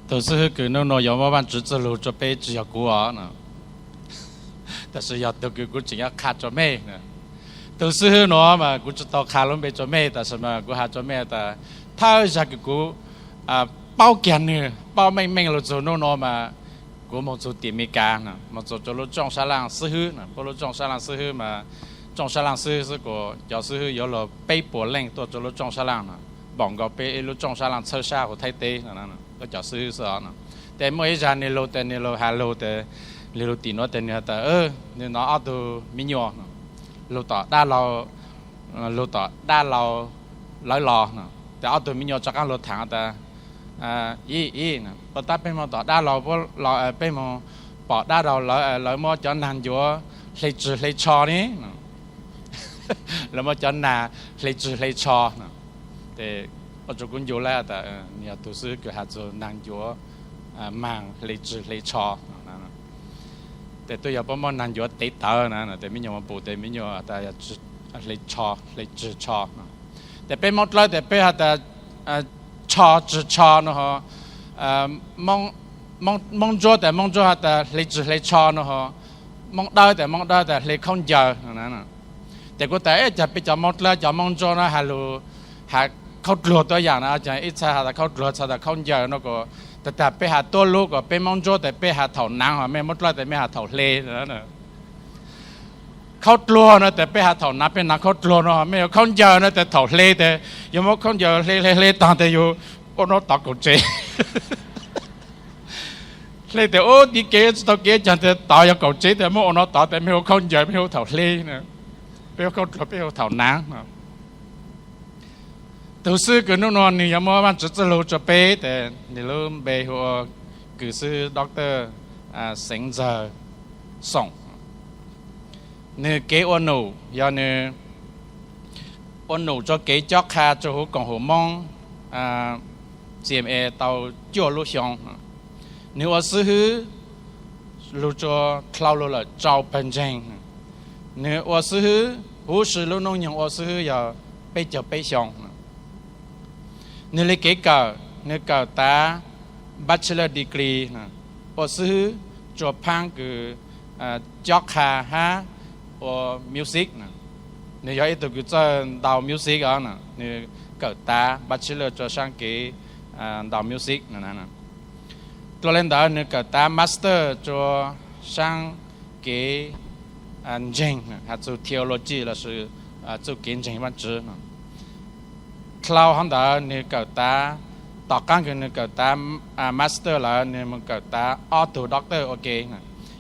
Tus xib hwb kws nub nua yuav muab Vaajtswv txuj lug rua peb tsi yog kuv os no, tab sis yog tug kws kuv tseem yuav qha rua mej. Tus xib hwb nuav mas kuv tsi tau qha lub npe rua mej, tab sis mas kuv has rua mej tas thawj zag kws kuv paub kiag nwg, paub meej meej lug txug nub nua mas kuv moog txug tim Amelikas, moog txug rua lub tsooj sab laaj xib hwb, puab lub tsooj sab laaj xib hwb mas tsooj sab laaj xib hwb xwb kuas cov xib hwb yuav luag peb puas leej tuaj rua lub tsooj sab laaj no, npaum nkaus peb ib lub tsooj sab laaj txhawb sab huv Thaib teb no, tuab cov xib hwb xwb os no. Tes muaj ib zag nwg lug tes nwg lug has lug tes, nwg lug tim nuav tes nwg has tas nwg nov ob tug miv nyuas lug tom dab laug, lug tom dab laug lawv los no. Tes ob tug miv nyuas rov qaab lug thaam tas, ib ib, puab tab peb moog tom dab laug, peb moog pom dab laug lawv, lawv muab cov naag ncuav hle tswg hle tsho ne. Lawv muab cov naag hle tswg hle tsho no. Tes ua rua kuv ncu lawm tas nwg yog tus xib hwb kws has txug naag ncuav maag hle tswg hle tsho. Tes twb yog puab muab naag ncuav tev tawv na, tes miv nyuas moog pum tes miv nyuas tas yog hle tsho, hle tswg tsho. Tes peb Moob Dlawb tes peb has tas tsho tswg tsho no ho, Moob Ntsuab tes Moob Ntsuab has tas hle tswg hle tsho no ho, Moob Dawb tes Moob Dawb tas hle khaub ncaws no. Tes kuv tas ib caag peb cov Moob Dlawb cov Moob Ntsuab no has lug has khaub dluag tuab yaam na, ib txha has tas khaub dluag, txha tas khaub ncaws no kuas, tas tas peb has tuab lub kuas peb Moob Ntsuab tes peb has thaum naav ho mej Moob Dlawb tes mej has thaum hle. Khaub dluag no tes peb has thaum naav, peb naav khaub dluag no ho mej yuav khaub ncaws no tes thaum hle tes yuav muab khaub ncaws hle hle hle taag tes yug ua nub tod kaum tsev. Hle tes ub tib kev tsi tau kev caag tes tod yog kaum tsev tes muab ua nub tod tes mej hu khaub ncaws, mej hu thaum hle, peb hu khaub dluag peb hu thaum naav. Tus xib hwb kws nub nua nwg yuav muab Vaajtswv txuj lug rua peb tes nwg lub npe hu ua kws xib hwb Doctor Xeev Ntxawg Xoom. Nwg kev ua num yog nwg ua num rua kev cob qha rua huv koom haum Moob CMA tau cuaj lub xyoo. Nwg ua xib hwb lug rua dlhau lug lawm rau pawg ntseeg. Nwg ua xib hwb huv si lub noob nyoog ua xib hwb yog peb caug peb xyoo. Nwg le kev kawm, nwg kawm tav bachelor degree, ua xib hwb rua phaab kws cob qha hab ua music. Nwg yog ib tug kws txawj ntaus music os, nwg kawm tav bachelor rua saab kev ntaus music. Dlua le ntawd nwg kawm tav master rua saab kev ntseeg has txug theology lossis txuj kev ntseeg Vaajtswv. Dlhau hov ntawd nwg kawm tav, tom qaab kws nwg kawm tav master lawm nwg moog kawm tav ob tug doctor ua ke.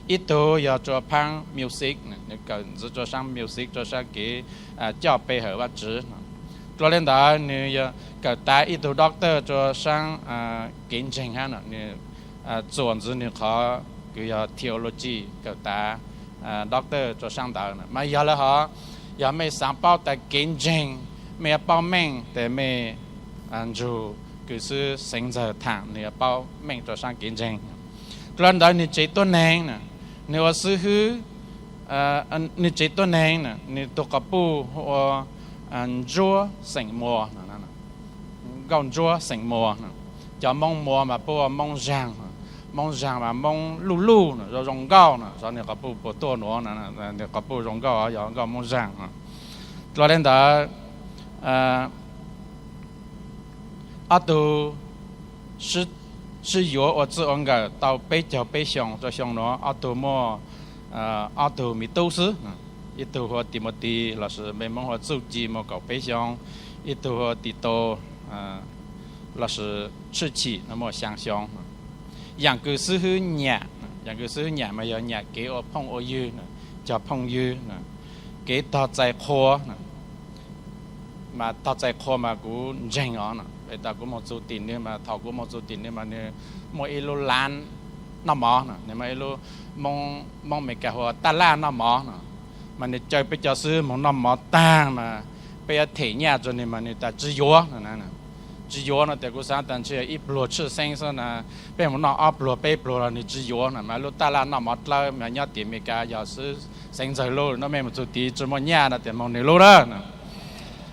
Ib tug yog rua phaab music, nwg kawm ntxiv rua saab music rua saab kev coj pe hawm Vaajtswv. Dlua le ntawd nwg kawm tav ib tug doctor rua saab kev ntseeg hab no, nwg txuas ntxiv nwg qhov kws yog theology kawm tav doctor rua saab ntawd. Mas yog le hov, yog mej xaav paub tas kev ntseeg, mej yuav paub meej tes mej nrug kws xib hwb Xeev Ntxawg thaam, nwg yuav paub meej rua saab kev ntseeg. Dlua le ntawd nwg tsev tuab neeg na, nwg ua xib hwb, nwg tsev tuab neeg na, nwg tug quas puj hu ua Ntsuab xeem Muas, Nkauj Ntsuab xeem Muas. Cov Moob Muas mas puab ua Moob Zaag, Moob Zaag mas Moob Luj Luj no, zoo zoo nkauj no, xyov nwg quas puj puas tuaj nuav, nwg quas puj zoo nkauj yog nkauj Moob Zaag. Dlua le ntawd ob tug sib yuav ua txij ua nkawm tau peb caug peb xyoo, rua xyoo nuav ob tug muaj ob tug miv tub xwb. Ib tug hu ua Timothy lossis npe Moob hu ua Txuj Ci muaj kaum peb xyoo, ib tug hu ua Tito lossis Tshwj Chim no muaj xyaa xyoo. Yaam kws xib hwb nyam, yaam kws xib hwb nyam mas yog nyam kev ua phooj ua ywg, cog phooj ywg, kev tog txais qhua. Mas tog txais qhua mas kuv ntseeg os, tas kuv moog txug tim nwg mas thaum kuv moog txug tim nwg mas nwg muaj ib lub laab noj mov no, nwg muaj ib lub, Moob Amelikas hu ua taj laj noj mov no. Mas nwg caw peb cov xib hwb moog noj mov taag mas peb yuav them nyaj rua nwg mas nwg tas tsi yuav no. Tsi yuav no tes kuv xaav tas ntshe yog ib pluag tshwj xeeb xwb na, peb moog noj ob pluag peb pluag los nwg tsi yuav no. Mas lub taj laj noj mov dlawb mas nyob tim Amelikas yog xib hwb Xeev Ntxawg lub, nub mej moog txug tid tsi muaj nyaj no tes moog nwg lub na.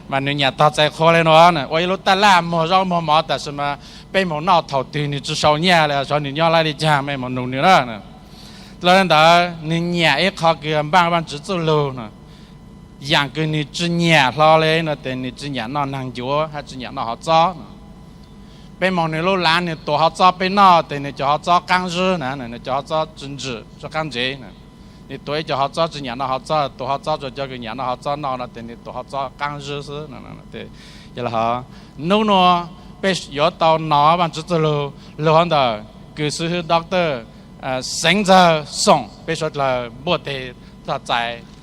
Mas nws nyiam tog txais qhua li no na, ua ib lub taj laj muag zaub muag mov, tab sis mas peb mus noj thaum twg nws tsis sau nyiaj li, xyov nws nyob laj li caag, mej mus nug nws na. Los li ntawd nws nyiam ib qho kws npaaj Vaajtswv txuj lug no. Yaam kws nws tsis nyiam hlo li no ces nws tsis nyiam noj naag ncuav hab tsis nyiam noj hov txob. Peb moog nws lub lav nws tuav hov txob peb noj ces nws cov hov txob qaab zwb na, nws cov hov txob tsis ntsws tsis qaab ntsev. Nws tuav ib co hov txob tsis nyiam noj hov txob, tuav hov txob rua cov kws nyiam noj hov txob noj no ces nws tuav hov txob qaab zwb xwb. Yog le hov, nub nua peb yuav tau nov Vaajtswv txuj lug lug hov ntawm kws xib hwb Doctor Xeev Ntxawg Xoom, peb suav dlawg npuaj teg txog txais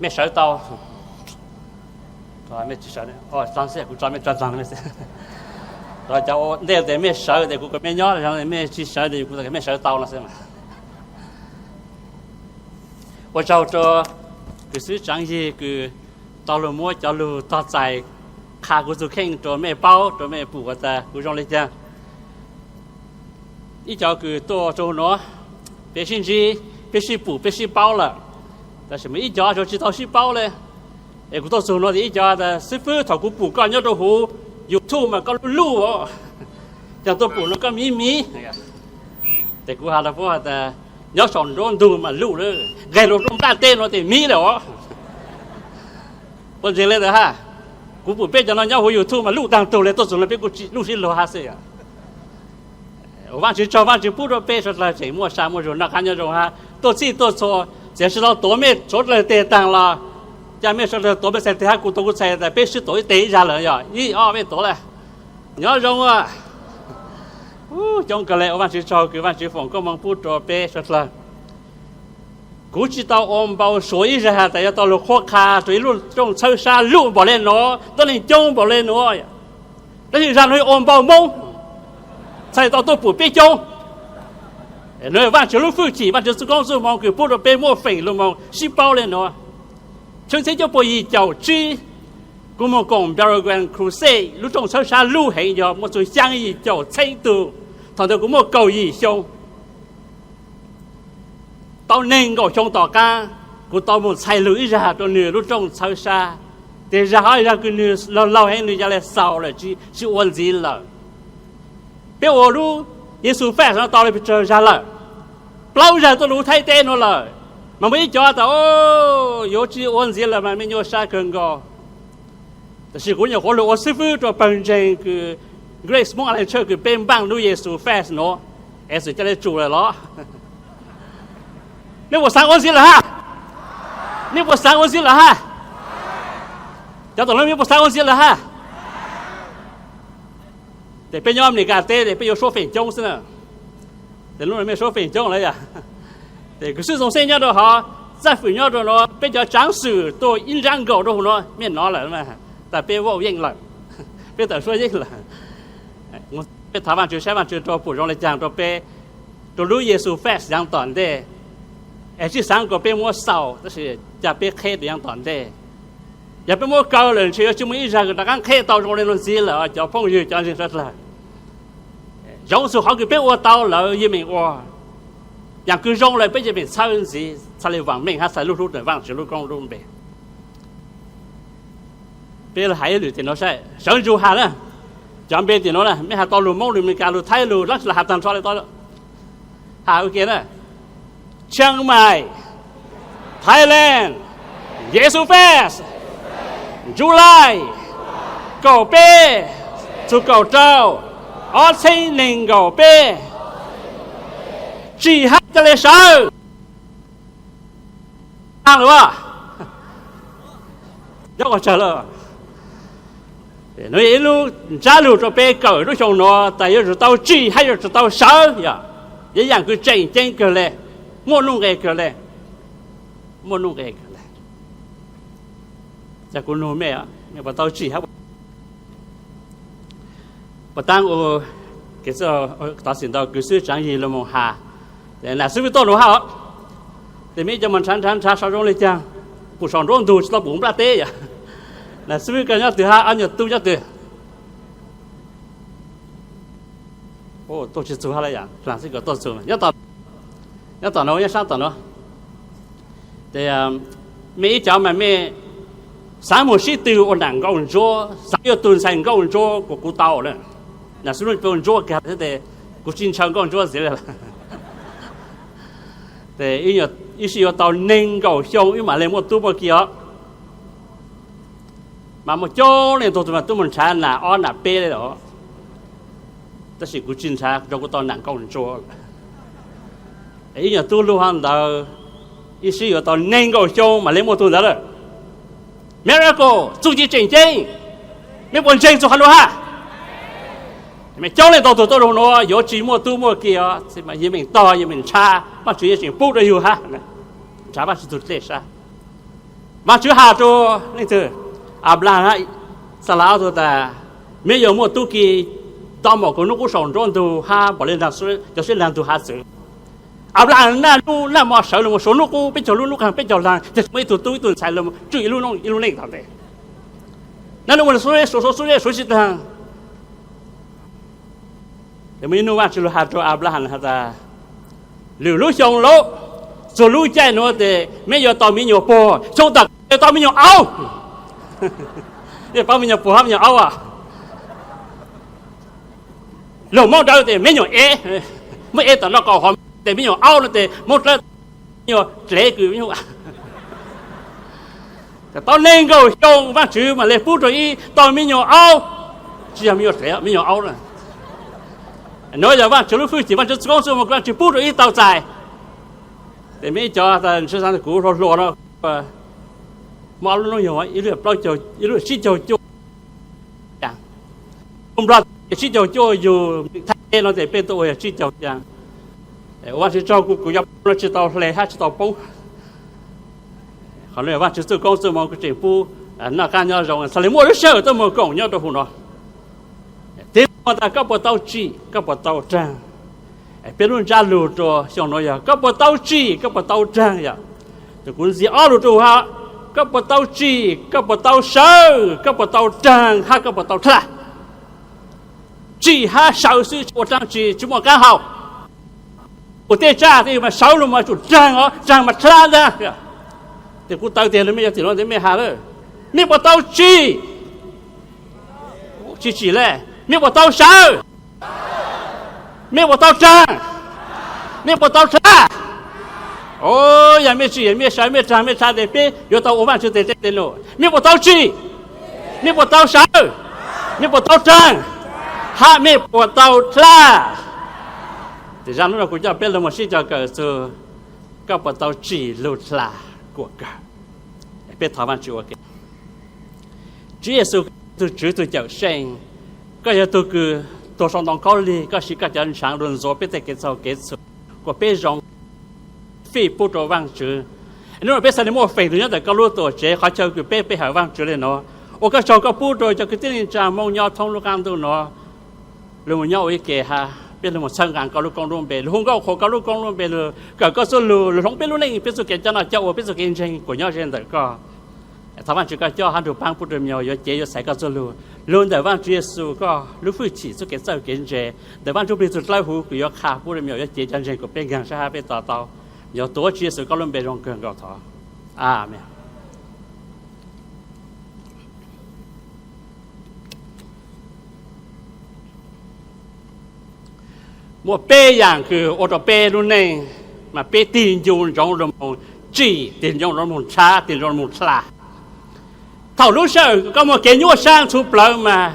Mej sawv tau. Mej tsis sawv, kuv tso mej tso ntsoog. Cov ua ntej tes mej sawv tes kuv kom mej nyob, mej tsis sawv tes kuv kom mej sawv tau no xwb. Ua tsaug rua kws xib hwb Tsaav Yig kws tau lug muab cov lug tog txais qha kuv txuj kheej rua mej paub, rua mej pum tas kuv zoo le caag. Ib co kws tuaj rua huv nuav, peb sib ntsib, peb sib pum, peb sib paub lawm, tab sis mas ib co tsis tau sib paub le. Es kuv tuaj txug nuav tes ib co tas xib fwb, thaum kuv pum koj nyob rua huv YouTube mas koj luj luj os, yog tuaj pum no koj miv miv. Ces kuv has rua puab has tas nyob saum nruab ntug mas luj lawm, nqeg lug rua nplaj teb nuav tes miv lawm os. Puab ntseeg le ntawd hab? Kuv pum peb cov no nyob huv YouTube mas luj taag tug le, tuaj txug nuav peb kuj tsi luj sib luag hab xwb. Vaajtswv tsaug, Vaajtswv pub rua peb suav dlawg tseem muaj sa muaj zug noj qab nyob zoo hab tuaj txhij tuaj txhua, txawm tsis tau tuav mej suav dlawg teg taag los ca mej suav dlawg tuav mej txhais teg hab kuv tuav kuv txhais tas peb sib tuav ib teg ib zag lawm, yog ib ob peb tuav le. Nyob zoo a. Coob kawg le, ua Vaajtswv tsaug kws Vaajtswv foom koob moov pub rua peb suav dlawg. Kuv tsis tau ua npau suav ib zag has tas yuav tau lug qhuab qha rua ib lub rooj txhawb sab luj npaum le nuav, tuab neeg coob npaum le nuav. Tab sis zag nuav ua npau moob, txhais tau tuaj pum peb coob. Nuav Vaajtswv lub fwj chim, Vaajtswv txuj koob txuj moo kws pub rua peb muaj feem lug moog sib paub le nuav. Xyoo txheeb cuaj puas yim caum tsib, kuv moog koom Paraguay Crusade, lub rooj txhawb sab luj heev yog muaj txug xyaa yim caum txheeb tug. Thaum ntawd kuv muaj kaum yim xyoo. Tau neeg nkaum xyoo tom qaab, kuv tau moog txhais lug ib zag rua nwg lub rooj txhawb sab. Tes zag hov zag kws nwg laug laug heev, nwg ca le xaus lawm, tsi ua ntxiv lawm. Peb ua lub Yexus Fest no tau le pes tsawg zag lawm, plaub zag tuaj lug Thaib teb nuav lawm, mas muaj ib co tas yuav tsi ua ntxiv lawm mas mej nyuaj sab kawg nkaus. Tab sis kuv nyuam qhuav lug ua xib fwb rua pawg ntseeg kws Grace Hmoob Island Church kws peb npaaj lub Yexus Fest nuav, es xwm ca le tsum lawm los? Nej puas xaav ua ntxiv lawm hab? Nej puas xaav ua ntxiv lawm hab? Cov tom lub mej puas xaav ua ntxiv lawm hab? Tes peb nyob Amelikas teb tes peb yuav suab feem coob xwb na. Tes lub no mej suab feem coob lawm yog? Tes kws xwb xoom xeeb nyob rua hov, Txaj Fwm nyob rua nuav, peb cov tsaav xwm tuaj ib nraab nkaum rua huv nuav mej nov lawm tas peb vaub yeej lawm, peb tawm suab yeej lawm. Peb thov Vaajtswv saib Vaajtswv rua pum zoo le caag rua peb, rua lub Yexus Fest yaav tom ntej. Es tsi xaav kom peb muab xaus tab sis ca peb qheb rua yaav tom ntej. Yog peb muab kaw lawm ntshe yuav tsi muaj ib zag kws rov qaab qheb tau zoo le nuav ntxiv lawm cov phooj ywg cov ntseeg suav dlawg. Zoo txug qhov kws peb ua tau lawm yeej meem ua, yaam kws zoo lawm peb yeej meem txhawb ntxiv, txhaj le vaam meej hab txhaj le lub hlub rua Vaajtswv lub koob lub npe. Peb hais ib lwm tim nuav saib, sawv ntsug has na, cov npe tim nuav na, mej has tau lug Moob lug Amelikas lug Thaib lug Laab Tsi Las has taag nrho le tau. Has ua ke na: Chiang Mai, Thailand, Yexus Fest, July kaum peb txug kaum rau, ob txheeb neeg nkaum peb. Tsim hab ca le sawv. Taag lawm as. Nyob qhov tsawg lawm. Nuav yog ib lub ntsab lug rua peb kawm lub xyoo nuav tas yuav tsum tau tsim hab yuav tsum tau sawv, yog ib yaam kws tseem ceeb kawg le, muaj nuj nqes kawg le, muaj nuj nqes kawg le. Cas kuv nug mej, mej puas tau tsim hab? Puas taab ua Kev txawj tov xim ntau kws xwb tsaav yig lug moog has. Nam xib fwb tuaj nuav hab os. Tes meb cov mas nrhav nrhav nrhav sau zoo le caag, pum saum nruab ntug tsis tau pum nplaj teb yom. Nam xib fwb koj nyob twg hab, ob nyuag tub nyob twg? Tuaj tsis txug hab, tuaj txug nyob tom no, nyob saab tom no. Tes mej ib cov mas mej xaav moog sib tw ua nam nkauj ntsuab, xaav yuav tug ntxhais nkauj ntsuab kuas kuv tau lawm. Nam xib fwb ntsuab kag xwb tes kuv tsis ntshaw nkauj ntsuab ntxiv le. Tes ib sij yuav tau neeg nkaum xyoo wb mam le muaj tub muaj ki os. Mas muaj coob leej tug tug mas tub moog nrhav nam ob nam peb le los, tab sis kuv tsis nrhav rua kuv tau nam nkauj ntsuab. Ib nyuag tub lug hab ntawd, ib sij yuav tau neeg nkaum xyoo mam le muaj tug ntawd lawm. Miracle, txuj ci tseem ceeb. Mej puas ntseeg txug qhov nuav hab? Mej coob leej tau tug tuaj rua nuav yuav tsis muaj tub muaj ki os, yeej meem tog yeej meem nrhav, Vaajtswv yeej tseem pub rua yug hab. Nrhav Vaajtswv tug dlej sab. Vaajtswv has rua leej twg? Anplaas, Xalaab tug tas, meb yuav muaj tub ki tau mom kuv nub qub saum nruab ntug hab npaum le cov sib laag ntug hav txwv. Anplaas naj nub naj mo sawv lug moog suav nub qub peb caug lub nub qaag peb caug laag, tag tsis muaj ib tug tub ib tug ntxhais lug tswj ib lub neej tag ntev. Naj nub moog suav suav suav suav tsis taag. Tes muaj ib nub Vaajtswv lug has rua Anplaas has tas, lwm lub xyoo lauj, txug lub caij nuav tes meb yuav tau me nyuam puag, xyoo tom qab yuav tau me nyuam aub. Mej paub me nyuam puag hab me nyuam aub as? Lug Moob Dlawb tes me nyuam ev, muab ev tom no qau hov, tes me nyuam aub no tes Moob Dlawb, me nyuam dlev kws tau neeg nkaum xyoo Vaajtswv mam le pub rua ib tau me nyuam aub, tsis yog me nyuam dlev, me nyuam aub na. Nuav yog Vaajtswv lub fwj chim, Vaajtswv txuj koob txuj moov, Vaajtswv pub rua ib tau txais. Tes meb ib cov ntshai kuv hluas hluas no, muaj ob lub noob yog ib lub sib caug cuaj, Nplog sib caug cuaj, yug Thaib teb no tes peb tuaj ua yog tsib caug xya. Ua Vaajtswv tsaug kuv, kuv cov pub no tsis tau hle hab tsis tau poob. Qhov no yog Vaajtswv txuj koob txuj moov, kuv tseem pub noj qab nyob zoo, txhad le muaj lub sij hawm tuaj moog koom nyob rua huv no. Tes muaj tas koj puas tau tsim, koj puas tau raag? Peb lub ntsab lug rua xyoo nuav yog koj puas tau tsim, koj puas tau raag yom. Tes kuv ntxiv ob lug rua huv hab, koj puas tau tsim, koj puas tau sawv, koj puas tau raag hab koj puas tau dlha? Tsim hab sawv xwb tsis ua dlaab tsi, tsis muaj qaab hau. Ua tej tsaj tej mas sawv lug mas tsum raag os, raag mas dlha ntag. Tes kuv taw tias mej yog tim nuav tes mej has lawm, mej puas tau tsim? Tsis tsim le. Mej puas tau sawv? Mej puas tau raag? Mej puas tau dlha? Yog mej tsim, mej sawv, mej raag, mej dlha tes peb yuav tau ua Vaajtswv tes dlej tes num. Mej puas tau tsim? Mej puas tau sawv? Mej puas tau raag? Hab mej puas tau dlha? Tes zaj nub no kuv coj peb lug moog sib cog kawm txug koj puas tau tsim lug dlha kuas kawg. Peb thov Vaajtswv ua ke. Tswv Yexus, koj yog tug Tswv tug Cawmseej, koj yog tug kws tuag sau ntoo khaub lig, koj siv koj cov ntshaav lug ntxuav peb tej kev txhaum kev txhum, kuas peb zoo fij pub rua Vaajtswv. Nub no peb txhad le muaj feem tus nyob ntawm koj lub tuam tsev qhov chaw kws peb pe hawm Vaajtswv le nuav. Ua koj tsaug koj pub rua cov kwv tij neej tsaa Moob nyob thoob lub qaab ntuj nuav lug moog nyob ua ib ke hab peb lug moog txhawb nqaa koj lub koob lub npe, lug hu nkauj qhuas koj lub koob lub npe, lug kawm koj txuj lug, lug hloov peb lub neej, peb txuj kev coj noj coj ua, peb txuj kev ntseeg kuas nyob ze ntawm koj. Thov Vaajtswv koj coj hab nrug paab pub rua me nyuam yuav cev yuav xaiv koj txuj lug, lug ntawm Vaajtswv Yexus koj lub fwj chim txuj kev txawj kev ntse, ntawm Vaaj Ntsuj Plig txug dlawb huv kws yuav qha pub rua me nyuam yuav cev cov ntseeg kuas peb nkaag sab hab peb to tau. Me nyuam tuav Tswv Yexus koj lub npe zoo kawg nkaus thov. Amees. Muaj peb yaam kws ua rua peb lub neej mas peb tig ncu ntsoov lug moog tsim, tig ncu ntsoov moog nrhav, tig ncu moog dlha. Thaum lub sij hawm koj muaj kev nyuaj sab ntxhuv plawv mas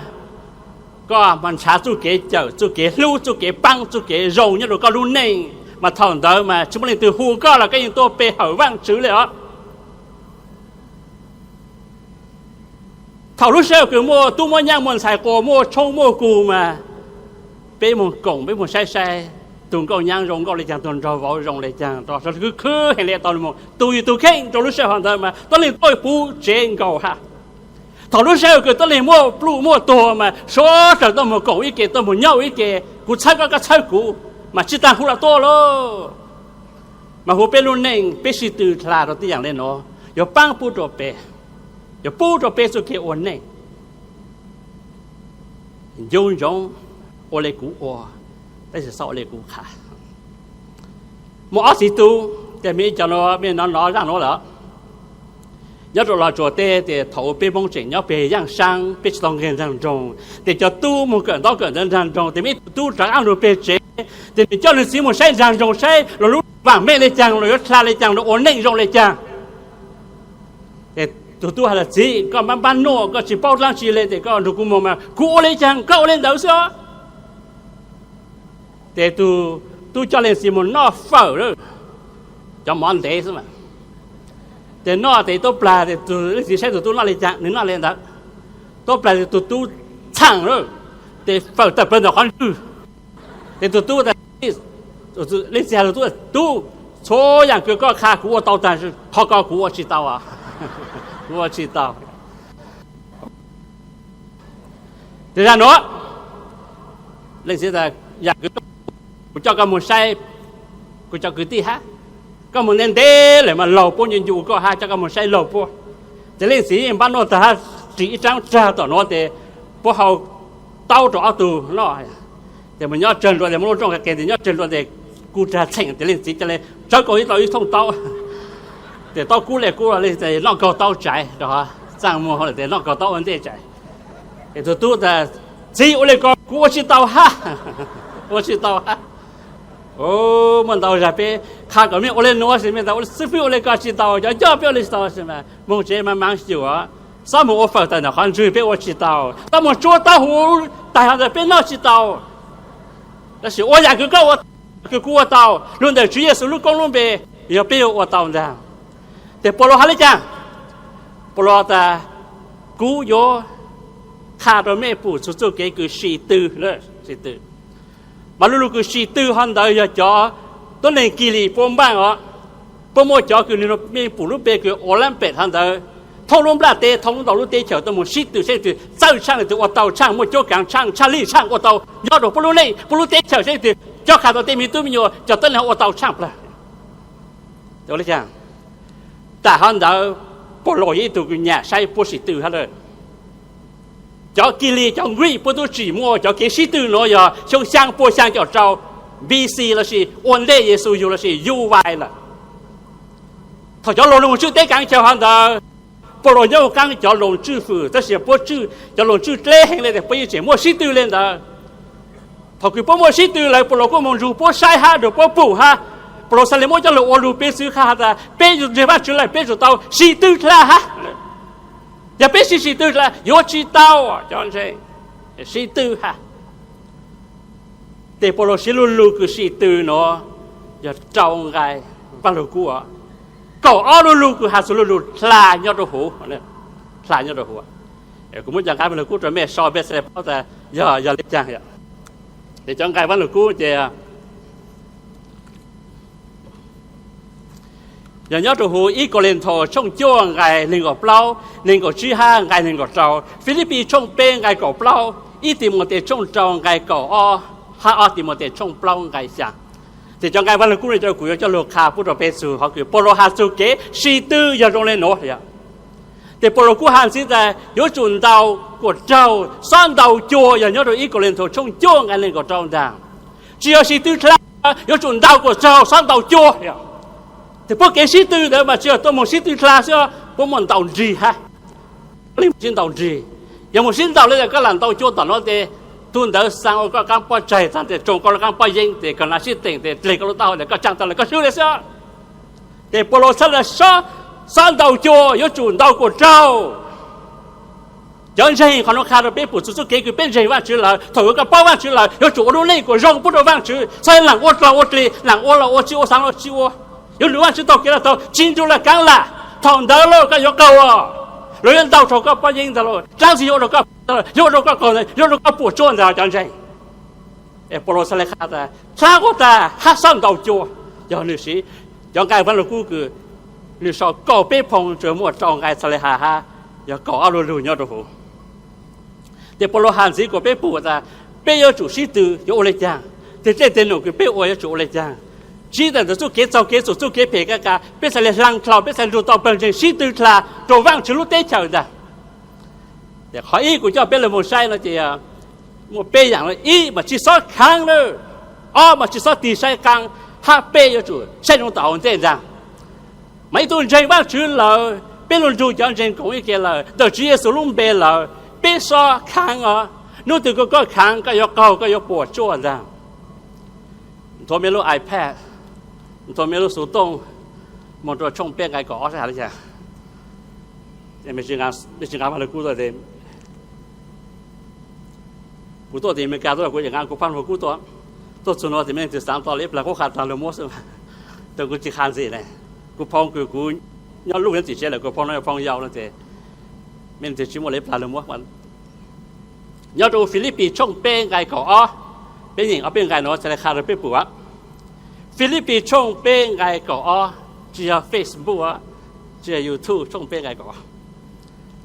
koj mas nrhav txuj kev cawm, txuj kev hlub, txuj kev paab, txuj kev zoo nyob rua koj lub neej, mas thaum ntawd mas tsis muaj leej twg hu koj los koj yeej tuaj pe hawm Vaajtswv le os. Thaum lub sij hawm kws muaj tub muaj nyaab muaj ntxhais quas muaj tshoob muaj kug mas peb moog koom, peb moog saib saib tug nkauj nyaab zoo nkauj le caag, tug nraug vauv zoo le caag, rua khwv khwv heev le tau moog tug yug tug kheej rua lub sij hawm ntawd mas tuab leeg tuaj puv tsev nkaus hab. Thaum lub sij hawm kws tuab leeg muaj pluj muaj tuag mas suav dlawg tuaj moog koom ib ke, tuaj moog nyob ua ib ke. Kuv txhawb koj, koj txhawb kuv, mas tsis tas hu los tuaj lauj. Mas hu peb lub neej peb sib tw dlha rau tej yam li no, yuav paab pub rau peb, yuav pub rau peb txuj kev ua neej. Nco ntsoov ua li kuv ua, tab sis txhob ua li kuv qha. Muaj ob txiv tub, ces mej cov no mej nov nov zaaj nuav lawm. Nyob rau Los Tsuas teb, ces thaum peb Moob tseem nyob peg yaaj saab, peb tsis tau nqeg nraag nroog, ces cov tub moog kawm ntaub kawm ntawv nraag nroog, ces mej ib tug tub rov qaab lug peg tsev, ces nwg coj nwg txiv moog saib nraag nroog saib luas lub vaam meej le caag, luas yuav dlha le caag, luas ua neej zoo le caag. Ces tug tub has tas, Txiv, koj npaab npaab nuaj, koj tsis paub dlaab tsi le, ces koj nrug kuv moog mas kuv ua le caag koj ua le ntawd xwb os. Ces tug tub coj leej txiv moog noj fawm lawm, cov mov ntev xwb mas. Ces noj ces tuab plag ces leej txiv saib tug tub noj le caag nwg noj le ntawd. Tuab plag ces tug tub txhaam lawm, ces fawm tawm plawg ntawm qhov ntswg. Ces tug tub, leej txiv has tug tub, Tub, txhua yaam kws koj qha kuv ua tau taag, qhov ko kuv ua tsis tau, kuv ua tsis tau. Ces zag nuav, leej txiv, yaam kws kuv coj koj moog saib kuv cov kwv tij hab, koj moog ntev ntev lawm mas laug puab ncu ncu koj hab, coj koj moog saib laug puab. Ces leej txiv yeej npaab nuaj taag hab, ris ib raab rag tom nuav ces puab hau taub rau ob tug noj. Ces moog nyob tsawg nruas ces muaj lub rooj qes qes ces nyob tsawg nruas ces kuj rag txheem ces leej txiv ca le tsawv kaus ib tau ib thooj taub. Ces taub kub le kub le noj kaug taub tsaiv rau, txaaj muag hauv lawm ces noj kaug taub ua ntej tsaiv. Es tug tub tas, Txiv, ua le ko kuv ua tsis tau hab, ua tsis tau hab. Muaj ntau zag peb qha kom mej ua le nuav sis mej tas xib fwb ua le ko tsis tau, cov coj peb ua le tsis tau sis mas moog tsev mas maav xyuas, xob moog ua fawm tawm ntawm qhov ntswg peb ua tsis tau, xob moog tsuab taub huv taag hov ntawd peb noj tsis tau. Tab sis ua yaam kws koj ua, kws kuv ua tau, lug ntawm Tswv Yexus lub koob lub npe, yog peb yuav ua tau ntag. Ces Paulus has le caag? Paulus tas, kuv yuav qha rau mej pum txug txuj kev kws sim tw, sim tw. Mas lub lug kws sim tw hov ntawd yog cov tuab neeg Kilis puab npaaj os. Puab muaj cov kws nwg mej pum lub npe kws Olympic hov ntawd, thoob lub nplaj teb, thoob lub ntau lub teb chaws tuaj moog sib tw saib leej twg txawj tshaaj, leej twg ua tau tshaaj, muaj cuab kaav tshaaj, tshaaj lij tshaaj ua tau nyob rau puab lub neej puab lub teb chaws saib leej twg coj qha tau tej me tub me nyuam cov tuab neeg ua tau tshaaj plawg. Tam hov ntawd Paulus yog ib tug kws nyam saib puab sim tw hab lawm. Cov Kilis cov Greek puab tub tsim muaj cov kev sib tw nuav yog xyoo xyaa puas xyaa caum rau B C lossis ua ntej Yexus yug lossis yug vais lawm. Thaum cov laug lug tswj teb kaav chaw hov ntawd, Paulus nyob huv qaab cov laug tswj fwm, tab sis puab tswj cov laug tswj dleb heev le, puab yeej tseem muaj sib tw le ntawd. Thaum kws puab muaj sib tw lawm Paulus kuj moog nrug puab saib hab nrug puab pum hab. Paulus txhad le muab cov lug ua lug peb xwb qha has tas peb yug ntseeg Vaajtswv lawm peb tsum tau sim tw dlha hab. Yog peb tsi sim tw dlha yuav tsi tau, cov ntseeg, sib tw hab. Ces Paulus siv lub lug kws sim tw nuav yog rau nqai Vaaj Lug Kub. Kaum ob lub lug kws has txug lub lug dlha nyob rau huv, dlha nyob rau huv. Kuv muab cov nqai Vaaj Lug Kub rau mej so peb xav le paub tas yog, yog le caag. Ces cov nqai Vaaj Lug Kub ces yog nyob rau huv ib Kauleethaus tshooj cuaj nqai neeg nkaum plaub, neeg nkaum tsib hab nqai neeg nkaum rau, Filipis tshooj peb nqai kaum plaub, ib Timautes tshooj rau nqai kaum ob, hab ob Timautes tshooj plaub nqai xyaa. Ces cov nqai Vaaj Lug Kub no kuv yuav coj lug qha pub rau peb txug hov kws Paulus has txug kev sim tw yog zoo le nuav. Ces Paulus kuj has ntxiv tas yuav tsum ntaus kuas raug, xob ntaus cua, yog nyob rau ib Kauleethaus tshooj cuaj nqai neeg nkaum rau ntag. Tsi yog sim tw dlha, yuav tsum ntaus kuas raug, xob ntaus cua. Ces puab kev sib tw ntawd mas tsi yog tuaj moog sib tw dlha xwb, puab muaj ntaus nrig hab. Puab le moog sib ntaus nrig. Yog moog sib ntaus le ntawd koj lam ntaus cua tom nuav ces tug ntawd xaa ua koj qaab pob tsaig, txaag tes tsoo koj lub qaab pob yeeb, ces koj nam sib teem tes dleg koj lub taub hau tes koj tsaam tau lawm koj swb le xwb. Ces Paulus txhad le xob ntaus cua yuav tsum ntaus kuas raug. Cov ntseeg, qhov nuav qha rau peb pum txug txuj kev kws peb ntseeg Vaajtswv lawm, thaum kws koj paub Vaajtswv lawm yuav tsum ua lub neej kuas zoo pub rau Vaajtswv, txhob laam ua dlaug ua dlig, laam ua los ua, tsi ua xaav los tsi ua. Yuav lwm Vaajtswv taug kev los taug, tsi nrug lawm kaav lam. Thaum ntawd lauj koj yuav qaug, luag yuav ntaus rau koj pob yeeb ntag lauj, dlaab tsi yuav ua rau koj, yuav ua rau koj qaug ntag, yuav ua rau koj puam tsuaj ntag cov ntseeg. Es Paulus txhad le qha tas dlha quas tag hab xob ntaus cua, yog nwg siv cov nqai Vaaj Lug Kub kws nwg sau kaum peb phoo tsuas muaj rau nqai txhad le has hab, yog kaum ob lug lug nyob rau huv. Ces Paulus has ntxiv kuas peb pum tas Peb yuav tsum sib tw yuav ua li cas? Tej tej num kws peb ua yuav tsum ua li cas? Tsis tas ntawd txuj kev txaug kev txum txuj kev phem ka ka, peb txhaj le hla dlhau, peb txhaj lug tau pawg ntseeg sib tw dlha rua Vaajtswv lub teb chaws ntag. Qhov ib kuv coj peb lug moog saib no ces muaj peb yaam. Ib mas tsis xob khaav lawm, ob mas tsis xob tig saib qaab, hab peb yuav tsum saib zoo tom hauv ntej ntag. Mas ib tug ntseeg Vaajtswv lawm, peb lug nrug cov ntseeg koom ib ke lawm, ntawm Tswv Yexus lub npe lawm, peb xob khaav os. Nub twg koj khaav koj yuav qaug, koj yuav puam tsuaj ntag. Nthuav mej lub iPad, nthuav mej lub xuv tooj, moog rua tshooj peb nqai kaum ob saib has le caag. Mej tsi nqa Vaaj Lug Kub tuaj. Kuv tuaj tim Amelikas tuaj kuv tsi nqa kuv Vaaj Lug Kub tuaj. Tuaj txug nuav tes mej leej twg xaav tau le ib plag qub qha taag lug muab xwb, tes kuv tsi qha ntxiv le. Kuv phone kws kuv nyob lub txim tsev lawm, kuv phone no yog phone yau no tes mej leej twg tsi muaj le ib plag lug muab. Nyob rua Filipis tshooj peb nqai kaum ob, peb nyeem ob peb nqai nuav txhad le qha rua peb pum. Filipis tshooj peb nqai kaum ob, tsi yog Facebook, tsi yog YouTube, tshooj peb nqai kaum ob.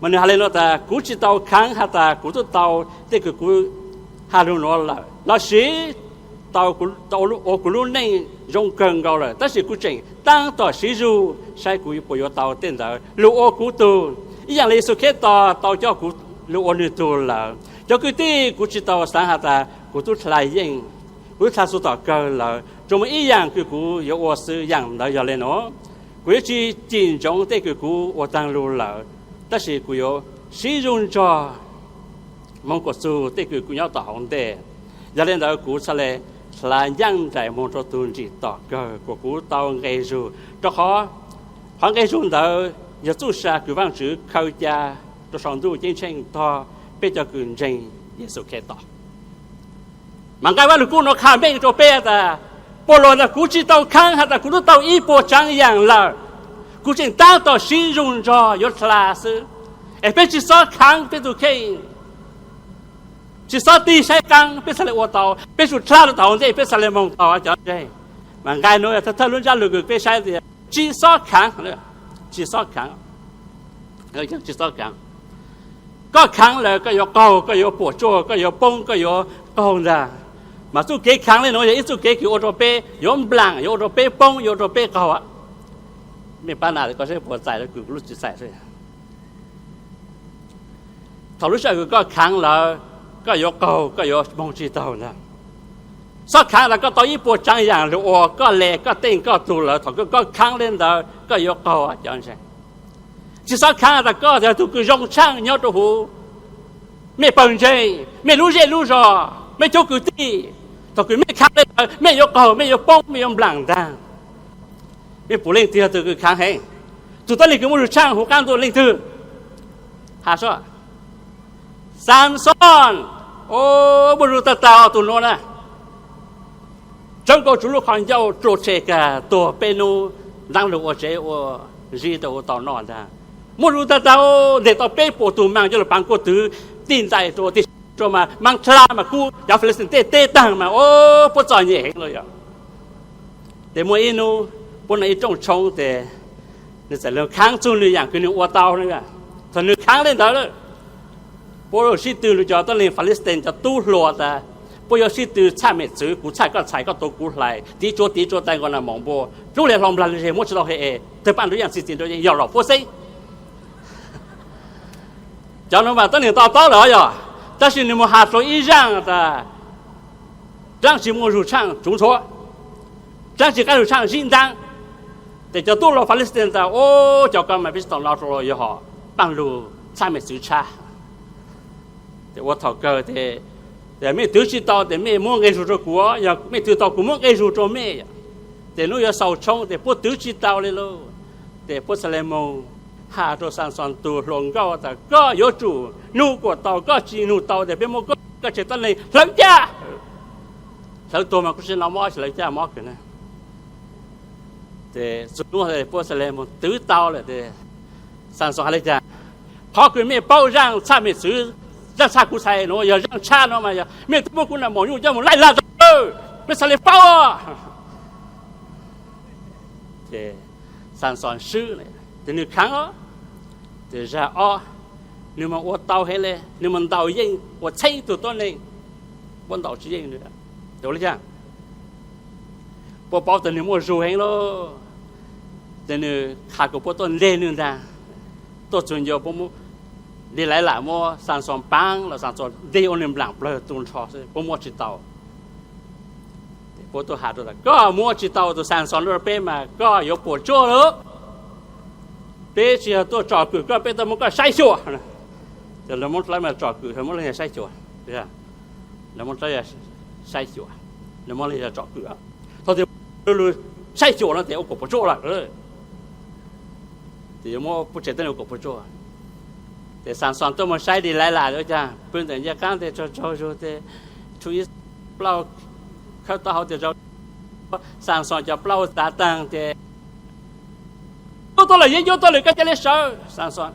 Mas nwg has le nuav tas, kuv tsi tau khaav has tas kuv tub tau tej kws kuv has lug nuav lawm lossis tau ua kuv lub neej zoo kawg nkaus lawm, tab sis kuv tseem taab tom siv zug saib kuv puas yuav tau tej ntawd lug ua kuv tug, ib yaam le Yexus Khetos tau coj kuv lug ua nwg tug lawm. Cov kwv tij, kuv tsi tau xaav has tas kuv tub dlha yeej, kuv tub dlha txug tom kawg lawm, tsuas muaj ib yaam kws kuv yuav ua xwb, yaam ntawd yog le nuav: kuv yuav tsi cim ntsoov tej kws kuv ua taag lug lawm, tab sis kuv yuav siv zug nrog moog kuas txug tej kws kuv nyob tom hauv ntej. Yog le ntawd kuv txhad le dlha ncaaj nraim moog rua tug ntsim tom kawg kuas kuv tau nqe zug, rua qhov qhov nqe zug ntawd yog txuj sa kws Vaajtswv khaws ca rua sau ntuj ceeb tsheej tog peb cov kws ntseeg Yexus Khetos. Mas nqai Vaaj Lug Kub nuav qha meej rua peb tas, puas luag tas kuv tsi tau khaav has tas kuv tub tau ib puas tsaav yaam lawm, kuv tseem taab tom siv zug nrog yuav dlha xwb. Es peb tsi xob khaav peb tug kheej, tsi xob tig saib qaab, peb txhad le ua tau, peb tsum dlha rua tom hauv ntej peb txhad le moog tau cov ntseeg. Mas nqai nuav yog thawj thawj lub ntsab lug kws peb saib tas tsi xob khaav, tsi xob khaav, tsi xob khaav. Koj khaav lawm koj yuav qaug, koj yuav puam tsuaj, koj yuav poob, koj yuav qaug ntag. Mas txuj kev khaav le nuav yog ib txuj kev kws ua rua peb yuav nplaam, yuav ua rua peb poob, yuav ua rua peb qaug. Mej pab nas koj saib puas txais kws kuv lub tsi txais. Thaum lub sij hawm kws koj khaav lawm, koj yuav qaug, koj yuav moog tsi taug ntag. Xob khaav tas koj tau ib puas tsaav yaam lug ua koj le koj teej koj tug lawm, thaum koj khaav le ntawd koj yuav qaug cov ntseeg. Tsi xob khaav tas koj yog tug kws zoo tshaaj nyob rua huv mej pawg ntseeg, mej lub zej lub zog, mej cov kwv tij. Thaum kws mej khaav le ntawd mej yuav qaug, mej yuav poob, mej yuav nplaam ntag. Mej pum leej twg yog tug kws khaav heev? Tug tuab neeg kws muaj zug tshaaj huv qaab ntuj leej twg? Has, Xanxoos. Muaj zug tag tag tug nuav na. Tsawb nkaus tsuv lub qhov ncauj rua tshe kag tuag peb nub, ntaab lug ua tsev ua zib tau ua tau noj ntag. Muaj zug tag tag, nteg tau peb puas tug maam coj lug paav kuaj twv, tij ntais rua tij rua mas maam dlha mas kub cov Filistine tej teb taag mas puab txom nyem heev lawm yog. Tes muaj ib nub puab noj ib rooj tshoob tes nwg txawm lug khaav txug nwg yaam kws nwg ua tau. Thaum nwg khaav le ntawd lawm, puab sib tw lug cov tuab neeg Filistine cov tub hluas tas, puab yuav sib tw txhaj mem txwv, kuv txhaj koj txhais, koj tuav kuv hlais, tiv tsuav tiv tsuav tais nkaus nas maum npua, dlub le hlo nplag le zeg muab tsi tau he es tawg paj nrug yaaj txi txiv nrug yeej yog los puab xeeb. Cov nuav mas tuab neeg to taub lawm yog, tab sis nwg moog has rua ib zaaj tas, dlaab tsi muaj zug tshaaj tsuv ntxhuav, dlaab tsi qaab zug tshaaj zib ntaab. Tes cov tub hluas Filistine tas, o, cov ko mas peb tsi tau no rua yog hom paaj lug txhaj mem txwv tshab. Tes ua thaum kawg tes, mej twv tsi tau tes mej muab nqe zug rua kuv, yog mej twv tau kuv muab nqe zug rua mej. Tes nub yuav xaus tshoob tes puab twv tsi tau le lauj. Tes puab txhad le moog has rua Xanxoos tug hluas nkauj tas koj yuav tsum nug kuas tau, koj tsi nug tau tes peb muab koj, koj tseg tuab neeg hlawv caj. Hlawv tuag mas kuv tsi nov mob, tsi hlawv caj mob kawg na. Tes txug nub puab txhad le moog twv tau lawm tes Xanxoos has le caag? Qhov kws mej paub zaaj txhaj mem txwv, zaaj txhaj kuv txhais nuav yog zaaj tshab nuav mas yog mej twb muab kuv nas maum nyuj coj moog laij lag tau, mej txhad le paub. Tes Xanxoos swb, tes nwg khaav os. Tes zag ob, nwg mas ua tau heev le, nwg mas ntaus yeej ua txheeb tug tuab neeg. puab ntaus tsis yeej. Ua li cas? Puab paub tias nwg muaj zug heev lauj, ces nwg qha kom puab tuaj nteg nwg ntag. Tuaj txug ncua puab muab, Delilais muab Xaxoos paab los Xaxoos nteg ua nwg nplaam plawg tu nrho xwb, puab muab tsis tau. Puab tuaj has rua tas, koj muab tsis tau tus Xaxoos rua peb mas koj yuav puam tsuaj lawm. Peb tsis yog tuaj tsom kwm koj, peb tuaj muab koj saib xyuas. Ces lawv muab dlawb mas tsom kwm, muab lawv saib xyuas. Lawv muab dlawb saib xyuas, lawv muab lawv tsom kwm. Thaum twg lug saib xyuas no ces ua kom puam tsuaj lawm. Ces yuav muab puab tsev teb lug kom puam tsuaj. Ces Xaxoos tuaj mus saib Delilais ua cas pw ntawm ncaj qaab tes tsaug tsaug zug tes tshuav ib plaub khawb taub hau tes tsaug, Xaxoos cov plaub txav taag tes, Yuav tuaj lawm, yeej yuav tuaj lawm, koj ca le sawv. Xaxoos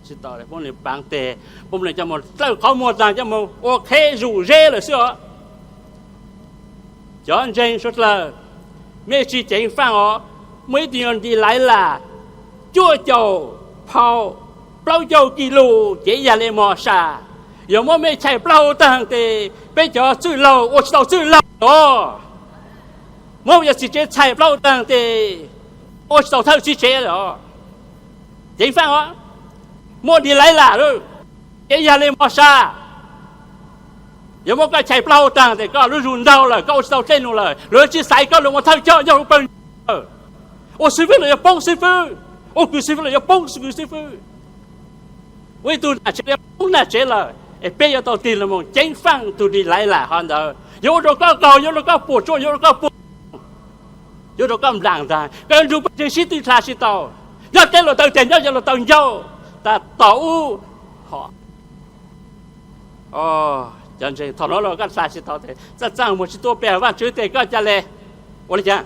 tsis tau, puab nws paav tes, puab nws coj mus dlawb qhov muag taag, coj mus ua qheb zuj zeb lawm xwb os. Cov ntseeg suav dlawg, mej tsis ceev faaj os. Muaj ib tug Delilais cuaj caum phau, plaub caug kis lus, cev yag le mos sa, yuav muab mej chais plaub hau taag tes peb cov txwj laug ua tsis tau txwj laug os. Muab yawm txiv tsev txhais plaub hau taag tes ua tsis tau thawj txiv tsev os. Ceev faaj os. Muaj Delilais lawm, cev yag le mos sa, yuav muab koj chais plaub hau taag tes koj lub zug ntaug lawm, koj ua tsis tau dlej num lawm, luag tsis xaiv koj lug ua thawj coj nyob huv pawg ntseeg lawm. Ua xib fwb los yuav poob xib fwb, ua kws xib fwb los yuav poob kws xib fwb. Ua ib tug nam tsev yuav poob nam tsev lawm, es peb yuav tau tig lug moog ceev faaj tug Delilais hov ntawd, yuav ua rua koj qaug, yuav ua rua koj puam tsuaj, yuav ua rua koj puag, yuav ua rua koj nplaam ntaag, koj yuav nrug pawg ntseeg sib tw dlha tsis tau. Nyob teb lug taw teg, nyob ze lug taw ncauj, tas tom ub hov. Cov ntseeg, thaum nuav los koj dlha tsis tau tes txaaj txaaj muag tsis tua pe hawm Vaajtswv tes koj ca le ua li cas?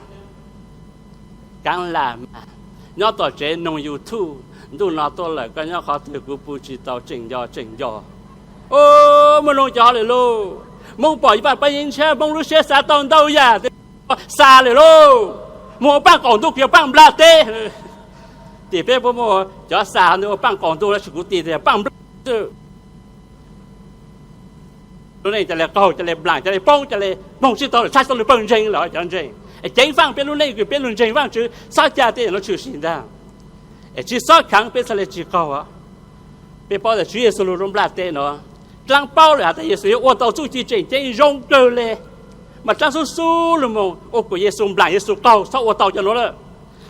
Kaav lam mas, nyob tom tsev noog YouTube, ntuj no tuaj lawm koj nyob qhov twg kuv pw tsis tau, tseem nco tseem nco. Muaj noog cov hov lawm lauj. Moob pom Vaaj Paj Yeeb Ntshiab, Moob lub siab xav tau ntau yam, xa lawm lauj. Moog ua paaj qaum ntuj, kws ua paaj nplaj teb. Tim peb puab muaj cov xa ntawd ua paaj qaum ntuj, tab sis kuv tim tias paaj nplaj xwb. Lub neej ca le qaug, ca le nplaam, ca le poob, ca le moog tsis tau lawm, txhaj tau lug pawg ntseeg lawm cov ntseeg. Es ceev faaj peb lub neej kws peb lug ntseeg Vaajtswv, xob ca tej nuav tshwm sim ntag. Es tsi xob khaav peb txhaj le tsi qaug. Peb paub tas Tswv Yexus lug rua nplaj teb nuav, dlaab paub lawm has tas Yexus yuav ua tau txuj ci tseem ceeb zoo kawg le, mas dlaab xub xub lug moog ua kuas Yexus nplaam Yexus qaug, txhob ua tau cov nuav lawm.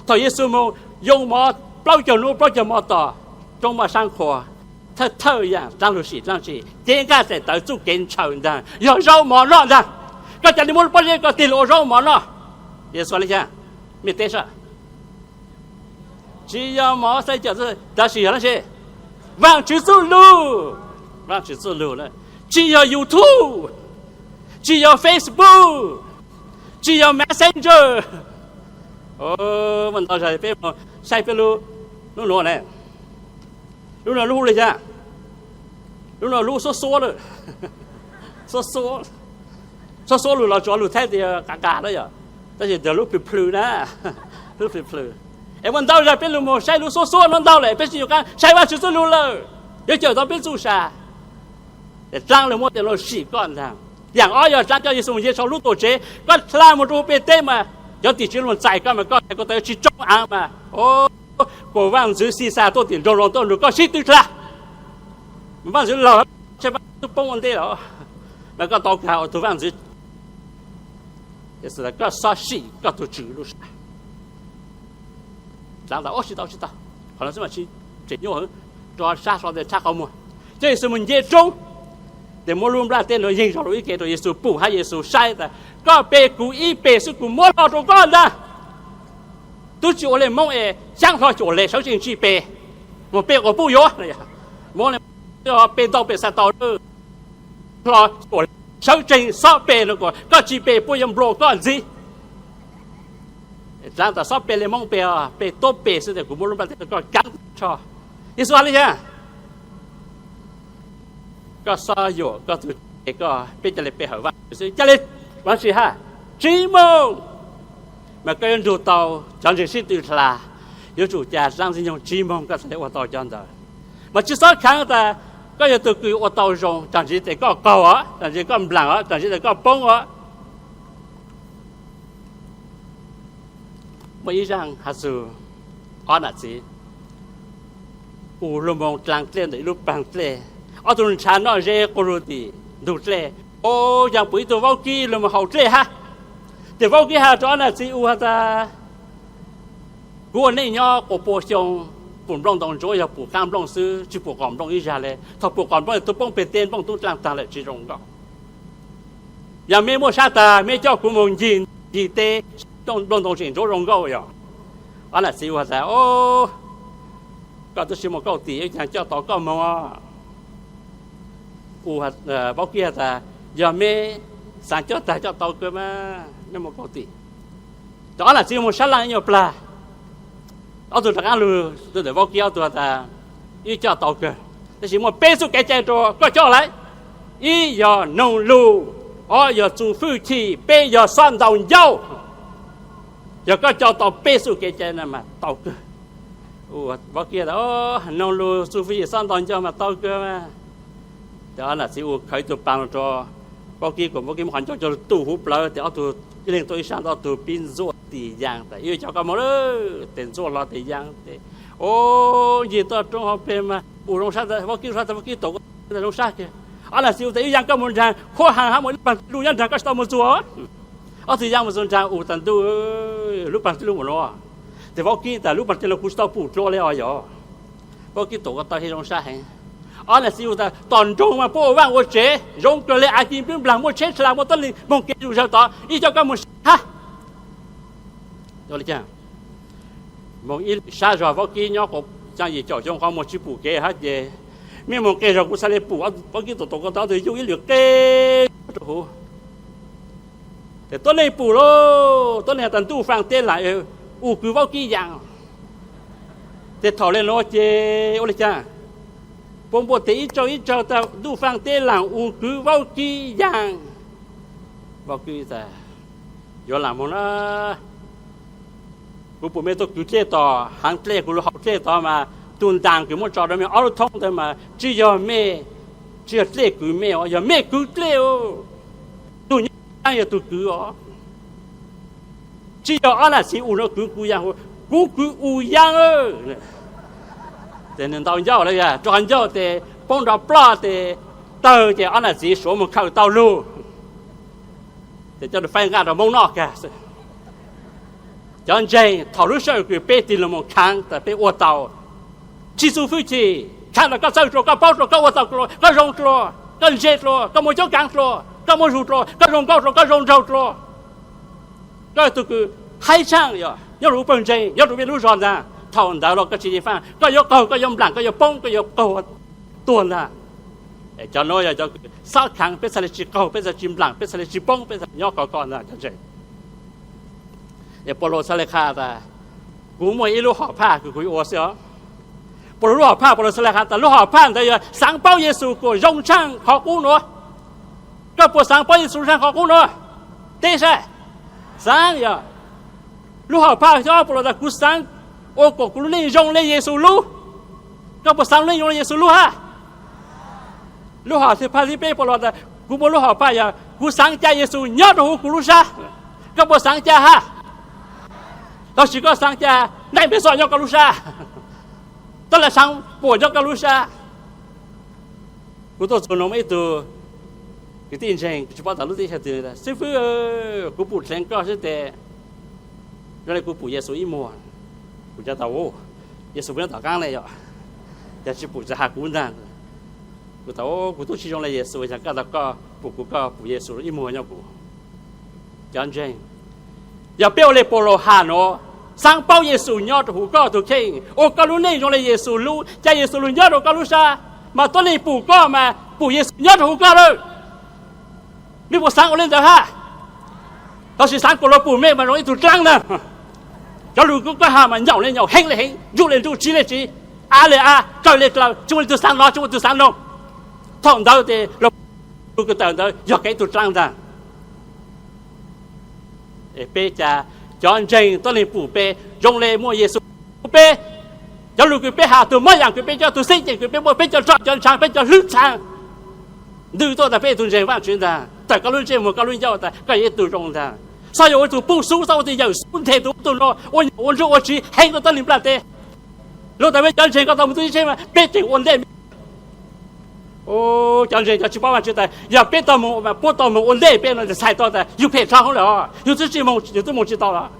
Thaum Yexus moog yoo mov plaub caug nub plaub caug mo tom roob Maj Saab Qhua, thawj thawj yaam dlaab lug sim dlaab tsi, cev nqaj daim tawv txuj kev ntshaw ntaag, yog zaub mov noj ntaag. Koj ca le muab lub pob zeb koj tig lug ua zaub mov noj. Yexus le caag? Mej teb sab. Tsis yog mov xwb, tab sis yog dlaab tsi? Vaajtswv txuj lug. Vaajtswv txuj lug, tsis yog YouTube, tsis yog Facebook, tsis yog Messenger. Muaj ntau zag peb saib peb lub, lub nuav ne, lub nuav lub hu le caag? Lub nuav lub xuab xuab lawm. Xuab xuab, xuab xuab lug los tsuav lug Thaib tias qas qas na yog, tab sis ntawd lub plhws plhws na, lub plhws plhws. Es muaj ntau zag peb lug moog saib lub xuab xuab nuav ntau lawm, peb tsis nco qab saib Vaajtswv txuj lug lawm, yuav cawm tau peb txuj sa. Dlaab lug muab tej nuav sim koj ntaag. Yaam ob yog dlaab coj Yexus moog nce sau lub tuam tsev, koj dlha moog rua huv peg teb mas cov tim tswv lug txais koj mas koj hais kuv tas yuav tsis tsoo aav mas, kuas Vaajtswv Xixas tuaj tim nroog Roos tuaj nrug koj sib tw dlha. Vaajtswv laug, tsi Vaajtswv poob ua ntej los, mas koj tau kag ua tug vaajtswv. Koj xob sim koj tug tswv lub sa. Dlaab tas, tsis tau, tsis tau, qhov no xwb mas tsis tseem nyuaj, rua sab hlo tes tshab qhov muag. Coj Yexus moog nce roob, tes muab lub nplaj teb nuav yeeg zog lug ib ke rua Yexus pum hab Yexus saib tas koj pe kuv ib pe xwb kuv muab hlo rua koj ntag. Tub tsi ua le Moob es xyaab hlo cuam le sawv tsees tsi pe, moog pe quas puj yuav. Muab le pe ntau pem xav tau hlo cuam le sawv tsees xob pe no kuas koj tsi pe puab yuav nplua koj ntxiv. Dlaab tas xob pe le Moob pe, pe tuab pe xwb tes kuv muab lub nplaj teb rua koj kaav tag nrho. Yexus has le caag? Koj xob yuam koj tug, koj peb ca le pe hawm Vaajtswv xwb, ca le, Vaajtswv hab, tsib moog mas koj yuav nrug tau cov ntseeg sib tw dlha. Yuav tsum ca dlaab ntxwg nyoog tsib moog koj txhad le ua tau cov ntawd. Mas tsi xob khaav tas Koj yog tus kws ua tau zoo, tsaam ntsis tes koj qaug os, tsaam ntsis koj nplaam os, tsaam ntsis tes koj poob os. Muaj ib zaaj has txug ob nam txiv, u lug moog dlaag dlej ntawm ib lub paag dlej, ob tug nrhav noj zeb quas lug tim ntug dlej. O, yaam pum ib tug vaub kib lug moog haus dlej hab. Ces vaub kib has rua ob nam txiv u has tas, kuv ua neej nyob quas pua xyoo, pum nplooj ntoo ntsuab yog pum qaab nplooj xwb, tsi pum qom nplooj ib zag le. Thaum pum qom nplooj tub poob peg teb, nplooj tub dlaag taag lawm tsi zoo nkauj. Yog meb muaj sab taag meb coj kuv moog ncig, ncig teb, nplooj ntoo tseem ntsuab zoo nkauj yog. Ob nam txiv u has tas, o, koj tub tsi muaj kauj tim, ib caag coj tau koj moog. Vaub kib has tas, yog meb xaav coj taag coj tau kawg mas, meb muaj kauj tim. Ces ob nam txiv moog sab laaj ib nyuag plaag, ob tug rov qaab lug ntawm vaub kib, ob tug has tas, wb coj tau kawg, tab sis muaj peb xub kev cai rua koj coj lawm. Ib yog noog lug, ob yog txuj fwj chim, peb yog xob ntaus ncauj. Yog koj coj tau peb xub kev cai no mas tau kawg. Vaub kib tas, noog lug, txuj fwj chim, xob ntaus ncauj mas tau kawg mas. Ces ob nam txiv u khawv ib tug paag lug rua vaub kib, kuas vaub kib muab qhov ncauj coj lug tu huv plawv, ces ob tug ib leeg tuaj ib sab, ob tug pib ntxuaj tis yas tas, wb coj koj moog lawm. Ces ntxuaj hlo tis yas tes, o, ncig toj roob hauv peg mas u zoo sab, vaub kib zoo sab tas vaub kib tau zoo sab kawg. Ob nam txiv u tas, wb yaj koj moog nraag, khuab haas hab moog ib lub paag dlej lug nyob nraag, koj tsi tau moog txuag. Ob tug yaj moog txug nraag u tas, ntuj, lub paag dlej lug mus nuav. Ces vaub kib tas, lub paag dlej lug kuv tsi tau pum dlua le os yog. Vaub kib tau koj tau hab zoo sab heev. Ob nam txiv u tas, tom nroog mas puab ua vaaj ua tsev zoo kawg le, av ci npib nplaag, muaj tsheb dlha, muaj tuab neeg moog kev zug zawg tod, wb coj koj moog sab hab. Moog ib sab zog, vaub kib nyob quas caaj yim caum xyoo qhov muag tsi pum kev hab ces, mej moog qe zog kuv txhad le pum. Vaub kib tau tau koj tau, ob tug yuj ib lwm qe rua huv. Ces tuab neeg pum lauj, tuab neeg tas ntuj faaj teb laam, u kwv vaub kib yaam. Ces thaum le nuav ces ua le caag, puab npuaj tes ib tsaug ib tsaug tas ntuj faaj teb laam, u kwv vaub kib yaam. Vaub kib tas, yuav lam moog na, kuv pum mej tuaj kwv dlej tod, haav dlej kuv lug haus dlej tod mas, tug ntaag kws muab tso rua mej ob lub thoob ntawd mas tsi yog mej, tsi yog dlej kwv mej, yog mej kwv dlej. Tug nyob yaab yog tug kwv os. Tsi yog ob nam txiv u nuav kwv kuv yaam, kuv kwv u yaab. Ces nwg ntaus ncauj lawm, rua qhov ncauj tes poob nrov ploj tes tawg, ces ob nam txiv suav moog khaws tau lug. Ces coj lug faib nqaj rua Moob noj kag xwb. Cov ntseeg, thaum lub sij hawm kws peb tig lug moog khaav tas peb ua tau, tsi txuj fwj chim, khaav tas koj txawj dlua, koj paub dlua, koj ua tau dlua, koj zoo dlua, koj ntse dlua, koj muaj coob kaav dlua, koj muaj zug dlua, koj zoo nkauj dlua, koj zoo nraug dlua, koj tug kws haib tshaaj yog nyob rua pawg ntseeg, nyob rua mej lub zog ntaag, thaum ntawd los koj tsi yeej faaj, koj yuav qaug, koj yuav nplaam, koj yuav poob, koj yuav qaug tuag ntaag. Cov nuav yog cov kws xob khaav, peb txhad le tsi qaug, peb txhad tsi nplaam, peb txhad le tsi poob, peb txhad nyob kov koj ntaag cov ntseeg. Es Paulus txhad le qha tas, kuv muaj ib lub hom phaj kws kuv yuav ua xwb os. Paulus lub hom phaj, Paulus txhad le qha tas lub hom phaj ntawd yog xaav paub Yexus kuas zoo tshaaj qhov qub nuav. Koj puas xaav paub Yexus zoo tshaaj qhov qub nuav? Teb saib. Xaav yog. Lub hom phaj xyov Paulus tas kuv xaav ua kuas kuv lub neej zoo le Yexus lub. Koj puas xaav lub neej zoo le Yexus lub hab? Lub hom phaj thib peb Paulus tas kuv muaj lub hom phaj yog kuv xaav ca Yexus nyob rua huv kuv lub sab. Koj puas xaav ca hab? Tab sis koj xaav ca neej peb xom nyob koj lub sab, tab sis xaav puam nyob koj lub sab. Kuv tuaj txug nuav muaj ib tug kwv tij ntseeg, kuv tsi paub tas lub teb chaws twg, xib fwb, kuv pum dleev koj xwb tes zoo le kuv pum Yexus ib muag. Kuv nco tas, Yexus puas nyob tom qaab le yog, yog tsi pum txawm has kuv ntaag. Kuv tas kuv tub tsi zoo le Yexus, yog koj tas koj pum kuv, koj pum Yexus ib muag nyob kuv. Cov ntseeg, yog peb ua le Paulus has nuav, xaav paub Yexus nyob rua huv koj tug kheej, ua koj lub neej zoo le Yexus lub, ca Yexus lub nyob rua koj lub sab, mas tuab neeg pum koj mas pum Yexus nyob rua huv koj lawm. Mej puas xaav ua le ntawd hab? Tab sis xaav kuas luag pum mej mas zoo ib tug dlaab ntag. Cov lug kub koj has mas nyaum le nyaum, heev le heev, ntsuj le ntsuj, tsiv le tsiv, av le av, dlawg le dlawg, tsi muaj leej twg xaav nov, tsi muaj leej twg xaav noog. Thaum ntawd tes lug kws tawm ntawd yog koj ib tug dlaab ntag. Peb ca, cov ntseeg tuab neeg pum peb zoo le muaj Yexus pub peb. Cov lus kws peb has, tug moj yam kws peb coj, tug xeeb ceem kws peb muaj, peb cov roj cov ntshaav, peb cov hlwb txhaa ntws tuaj tas peb tug ntseeg Vaajtswv ntag. Tawm koj lub ntsej muag koj lub ncauj tas koj yog ib tug zoo ntag. Xob yog ua tug puj xub, xob ua tug yawm xub nthe tug ub tug no, ua nyuam ua ntsuag ua tsiv heev rua tuab neeg nplaj teb. Luag tas peb cov ntseeg koj tau moog tub ceeb, peb tseem ua ntej. Cov ntseeg cov tsi paub Vaajtswv tas yog peb tau moog, puab tau moog ua ntej peb no txhais tau tas yug phem dlhau hwv lawm, yug tsi moog, yug tub moog tsi tau lawm.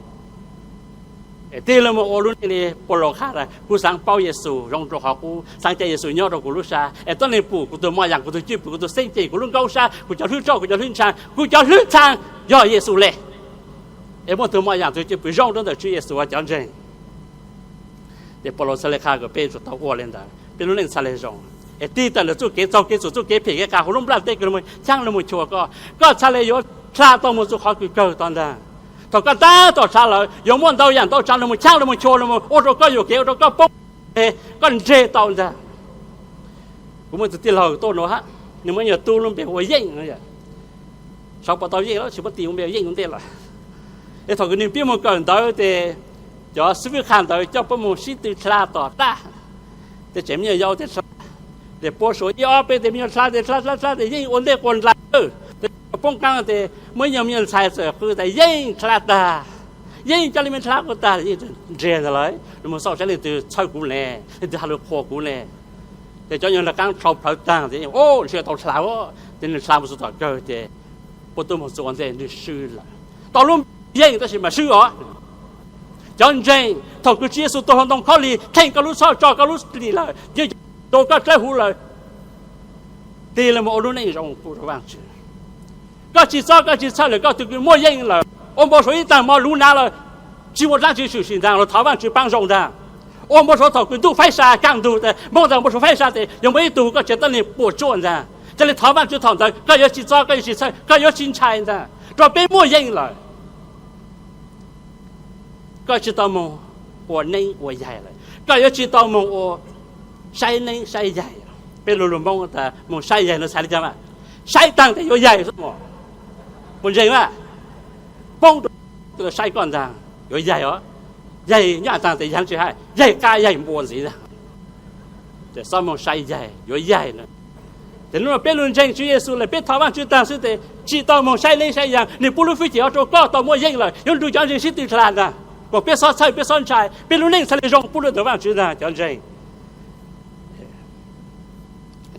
Tig lug moog ua lub neej li Paulus has tas kuv xaav paub Yexus zoo rua qhov qub, xaav ca Yexus nyob rua kuv lub sab es tuab neeg pum kuv tug moj yam, kuv tug cwj pwm, kuv tug xeeb ceem, kuv lub nkaub sab, kuv cov hlwb roj, kuv cov hlwb txhaa, kuv cov hlwb txhaa yog Yexus le. Es muaj tug moj yam tug cwj pwm zoo rua ntawm Tswv Yexus cov ntseeg. Ces Paulus txhad le qha kuas peb tsum tau ua le ntawd peb lub neej txhad le zoo. Es tig tawm ntawm txuj kev txaug kev txhum, txuj kev phem kev qas huv lub nplaj teb kws lug moog chaab lug moog chua koj, koj txhad le yuav dlha tau moog txug qhov kws kawg tau ntag. Thaum koj taab tom dlha lawm yuav muaj ntau yam ntau tsaav lug moog chaab lug moog chua lug moog ua rua koj yuam kev, ua rua koj poob, koj nreg tau ntag. Kuv muaj tug tij laug tuaj nuav hab, nwg muaj nyuag tub lub npe hu ua Yeej. Sau puas tau Yeej lawm, tsi muab tis ua npe Yeej ua ntej lawm. Es thaum kws nwg pib moog kawm ntawv tes cov xib fwb qha ntawv coj puab moog sib tw dlha tom tag. Tes tseem me nyuam yaus tes dlha, tes puab suav ib ob peb tes me nyuam dlha tes dlha dlha dlha tes Yeej ua ntej quas ntais. Tes poob qaab tes muaj ib nyuag me nyuam ntxhais txawm qw tas Yeej dlha tag, Yeej coj le me dlha quas tag, Yeej nreg ntag lawm, lug moog xauj saib leej twg txhawb kuv ne, leej twg has lug qhuas kuv ne. Ces cov nyuag nraag qaab dlhau plhawv taag tes Yeej, o, ntshe tau dlha, tes nwg dlha moog txug tom kawg ces puab tub moog txug ua ntej nwg swb lawm. Tau lub npe Yeej tab sis mas swb os. Cov ntseeg, thaum kws Tswv Yexus tuag hlo ntoo khaub lig theej koj lub txhoj tso koj lub lim lawm, yeej rua koj dlawb huv lawm, tig lug moog ua lub neej zoo pub rua Vaajtswv. Koj tsi txob koj tsi txhawj lawm, koj tug kws muaj yeej lawm, ua npau suav ib taag mo luv nav lawm, tsi muaj dlaab tsi tshwm sim ntaag los thov Vaajtswv paab zoo ntaag. Ua npau suav thaum kws ntuj faib sa kaaj ntug tes moog ntawm npau suav faib sa tes yog muaj ib tug koj tsev tuab neeg puam tsuaj ntaag. Ca le thov Vaajtswv thaum ntawd koj yuav tsi txob koj yuav tsi txhawj koj yuav tsi ntshai ntaag, rua peb muaj yeej lawm. Koj tsi tau moog ua neeb ua yaig lawm, koj yuav tsi tau moog ua saib neeb saib yaig. Peb lug lug Moob tas moog saib yaig no txhais le caag mas? Saib taag tes yuav yaig xwb mas. Puas ntseeg mas? Poob rua saib koj ntaag yuav yaig os. Yaig nyob taag tes yaig tsi hab, yaig qab yaig npua ntxiv ntag. Ces xob moog saib yaig yuav yaig na. Ces nub nua peb lug ntseeg Tswv Yexus lawm peb thov Vaajtswv taag xwb tes tsi tau moog saib neeb saib yaig, nwg pub lub fwj chim hov rua koj tau muaj yeej lawm, yuav nrug cov ntseeg sib tw dlha ntaag. Kuas peb xob txhawj peb xob ntshai, peb lub neej txhad le zoo pub rua ntawm Vaajtswv ntaag cov ntseeg.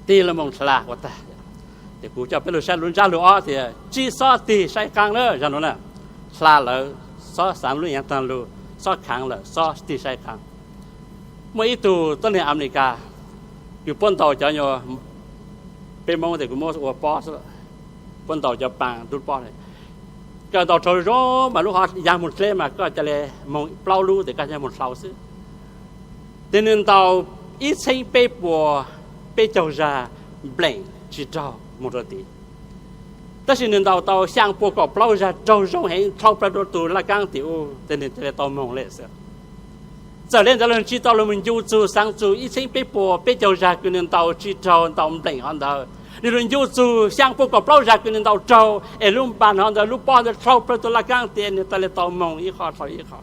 Tig lug moog dlha ua taag, ces kuv coj peb lug saib lub ntsab lug ob tias tsi xob tig saib qaab na zag nuav na. Dlha lawm xob xaav lub nyaav taag lug, xob khaav lawm xob tig saib qaab. Muaj ib tug tuab neeg Amelikas kws puab ntaus cov nyuas, peb Moob tes kuv muab ua pob xwb, puab ntaus cov paas dub pob. Koj ntaus raug zoo mas lub hov yaav moog dleb mas koj ca le moog plaub lub tes koj ca le moog dlhau xwb. Tes nwg ntaus ib txheeb peb puas peb caug zag npleem tsi raug moog rua tid. Tab sis nwg ntaus tau xyaa pua kaum plaub zag raug zoo heev dlhau plawg rua tug laj kaab tim u tes nwg ca le tau moog le xwb. Txawm le ntawd los nwg tsi tau lug moog ncu txug xaav txug ib txheeb peb puas peb caug zag kws nwg ntaus tsi raug ntaus npleem hov ntawd. Nwg lug ncu txug xyaa pua kaum plaub zag kws nwg ntaus raug es lub npas hov ntawd lub pob ntawd dlhau plawg tug laj kaab tes nwg ca le tau moog ib qho dlhau ib qho.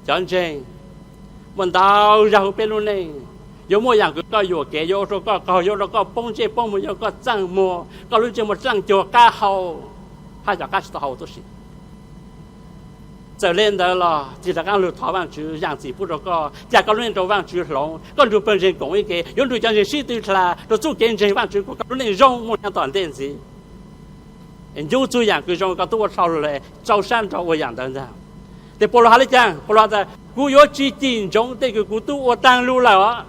Cov ntseeg, muaj ntau zag huv peb lub neej, yuav muaj yaam kws koj yuam kev, yuav ua rua koj qaug, yuav ua rua koj poob ntsej poob muag, yuav koj txaaj muag, koj lub ntsej muag dlaaj cuag qaab hau, hab cov qaab tsi tau hau tuab si. Txawm le ntawd los tig rov qaab lug thov Vaajtswv zaam txim pub rua koj, ca koj lub neej rua Vaajtswv hloov, koj nrug pawg ntseeg koom ib ke, yuav nrug cov ntseeg sib tw dlha rua txuj kev ntseeg Vaajtswv kuas koj lub neej zoo muaj nyob tom ntej ntxiv. Ncu txug yaam kws zoo koj tub ua dlhau lug lawm, rau sab nraud ua yaam ntawd ntag. Tes Paulus has le caag? Paulus has tas kuv yuav tsi cim ntsoov tej kws kuv tub ua taag lug lawm os.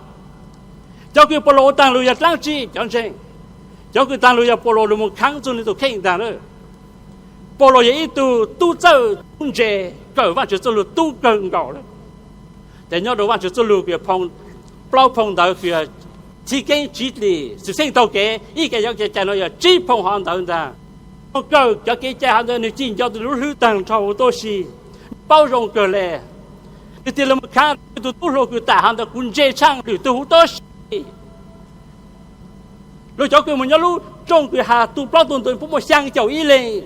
Cov kws Paulus ua taag lug yog dlaab tsi cov ntseeg? Cov kws taag lug yog Paulus lug moog khaav txug nwg tug kheej ntaag lawm. Paulus yog ib tug tub txawj tub ntse, kawm Vaajtswv txuj lug tub kawg nkaus lawm. Tes nyob rua Vaajtswv txuj lug kws yog plaub phoo ntawv kws yog Chiv Keeb, Tsiv Lim, Xwm Txheej Taug Kev, ib ke yog kev cai no yog tsib phoo hov ntawd ntaag. Moog kawm cov kev cai hov ntawd nwg cim nco tug lub hlwb taag nrho huv tuab si, paub zoo kawg le. Nwg tig lug moog khaav tug tub hluas kws tam hov ntawd kuv ntse tshaaj lwm tug huv tuab si. Luag cov kws moog nyob lub rooj kws has tu plaub tug ntawd puab muaj xyaa caum ib leeg.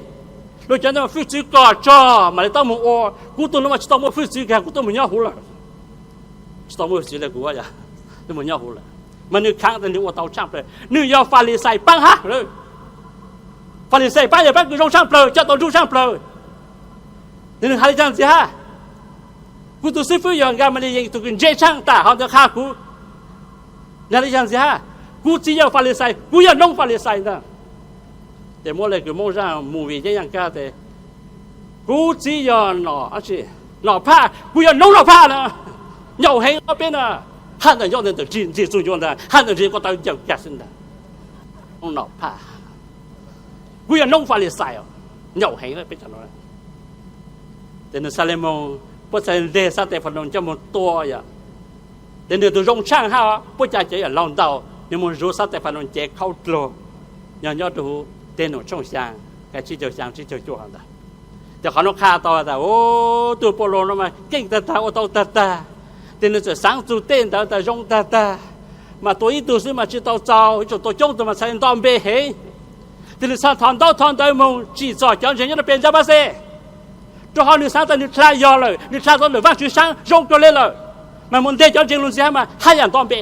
Luag cov ntawd mas fwj txwv kom tso mam le tau moog ua, kuv tug nuav mas tsi tau muaj fwj txwv kws has kuv tuaj moog nyob huv lawm. Tsis tau muaj txiv le kuv, nws mus nyob hauv lawm. Mas nws khaav tas nws ua tau tshaaj plawg, nws yog Falixais paab hab lawm. Falixais paab yog paab kws zoo tshaaj plawg, coj tau nruj tshaaj plawg. Nws has le caag ntxiv hab? Kuv tus xib fwb yog Nkamaliyees, tus kws ntse tshaaj tam ho ntawd qha kuv. Nws has le caag ntxiv hab? Kuv txiv yog Falixais, kuv yog noob Falixais ntag. Ces muab le kws Moob zaaj movie yeeb yaaj kag tes, kuv txiv yog Nom Phaj, kuv yog noob Nom Phaj na. Nyaum heev os peb na. Hab ntawm nyob ntawm ntawm ntsis ntxig txug ncua ntag, hab ntawm ntsis ko taw ncaws kag xwb ntag. Nom Phaj, kuv yog noob Falixais os. Nyaum heev peb. Ces nws txhaj le moog, puab txhaj le nteg Xab Tes Fas Noos coj moog tua yom. Ces nws tus zoo tshaaj hab puab ca cov yam laug ntau, nws moog zuv Xab Tes Fas Noos cev khaub dluag, nyob nyob rua huv Dej Num tshooj xyaa, nqai tsib caug xyaa tsib caug cuaj ntag. Ces qhov nuav qha tau tas, u, tug Paulus nuav mas keej tag tag, ua tau tag tag. Ces nws txawm xaav txug tej ntawd tas zoo tag tag, mas tua ib tug xwb mas tsis tau txaus, ib tsoom tua coob tug mas txhaj le nto npe heev. Ces nws txhaj thov ntaub thov ntawv moog tsim txom cov ntseeg nyob rau peg ntsa pab xeb, rau qhov nws xaav tas nws dlha yog lawm, nws dlha tau ntawm Vaajtswv saab zoo kawg le lawm, mas moog nteg cov ntseeg lug ntxiv hab mas haj yam nto npe.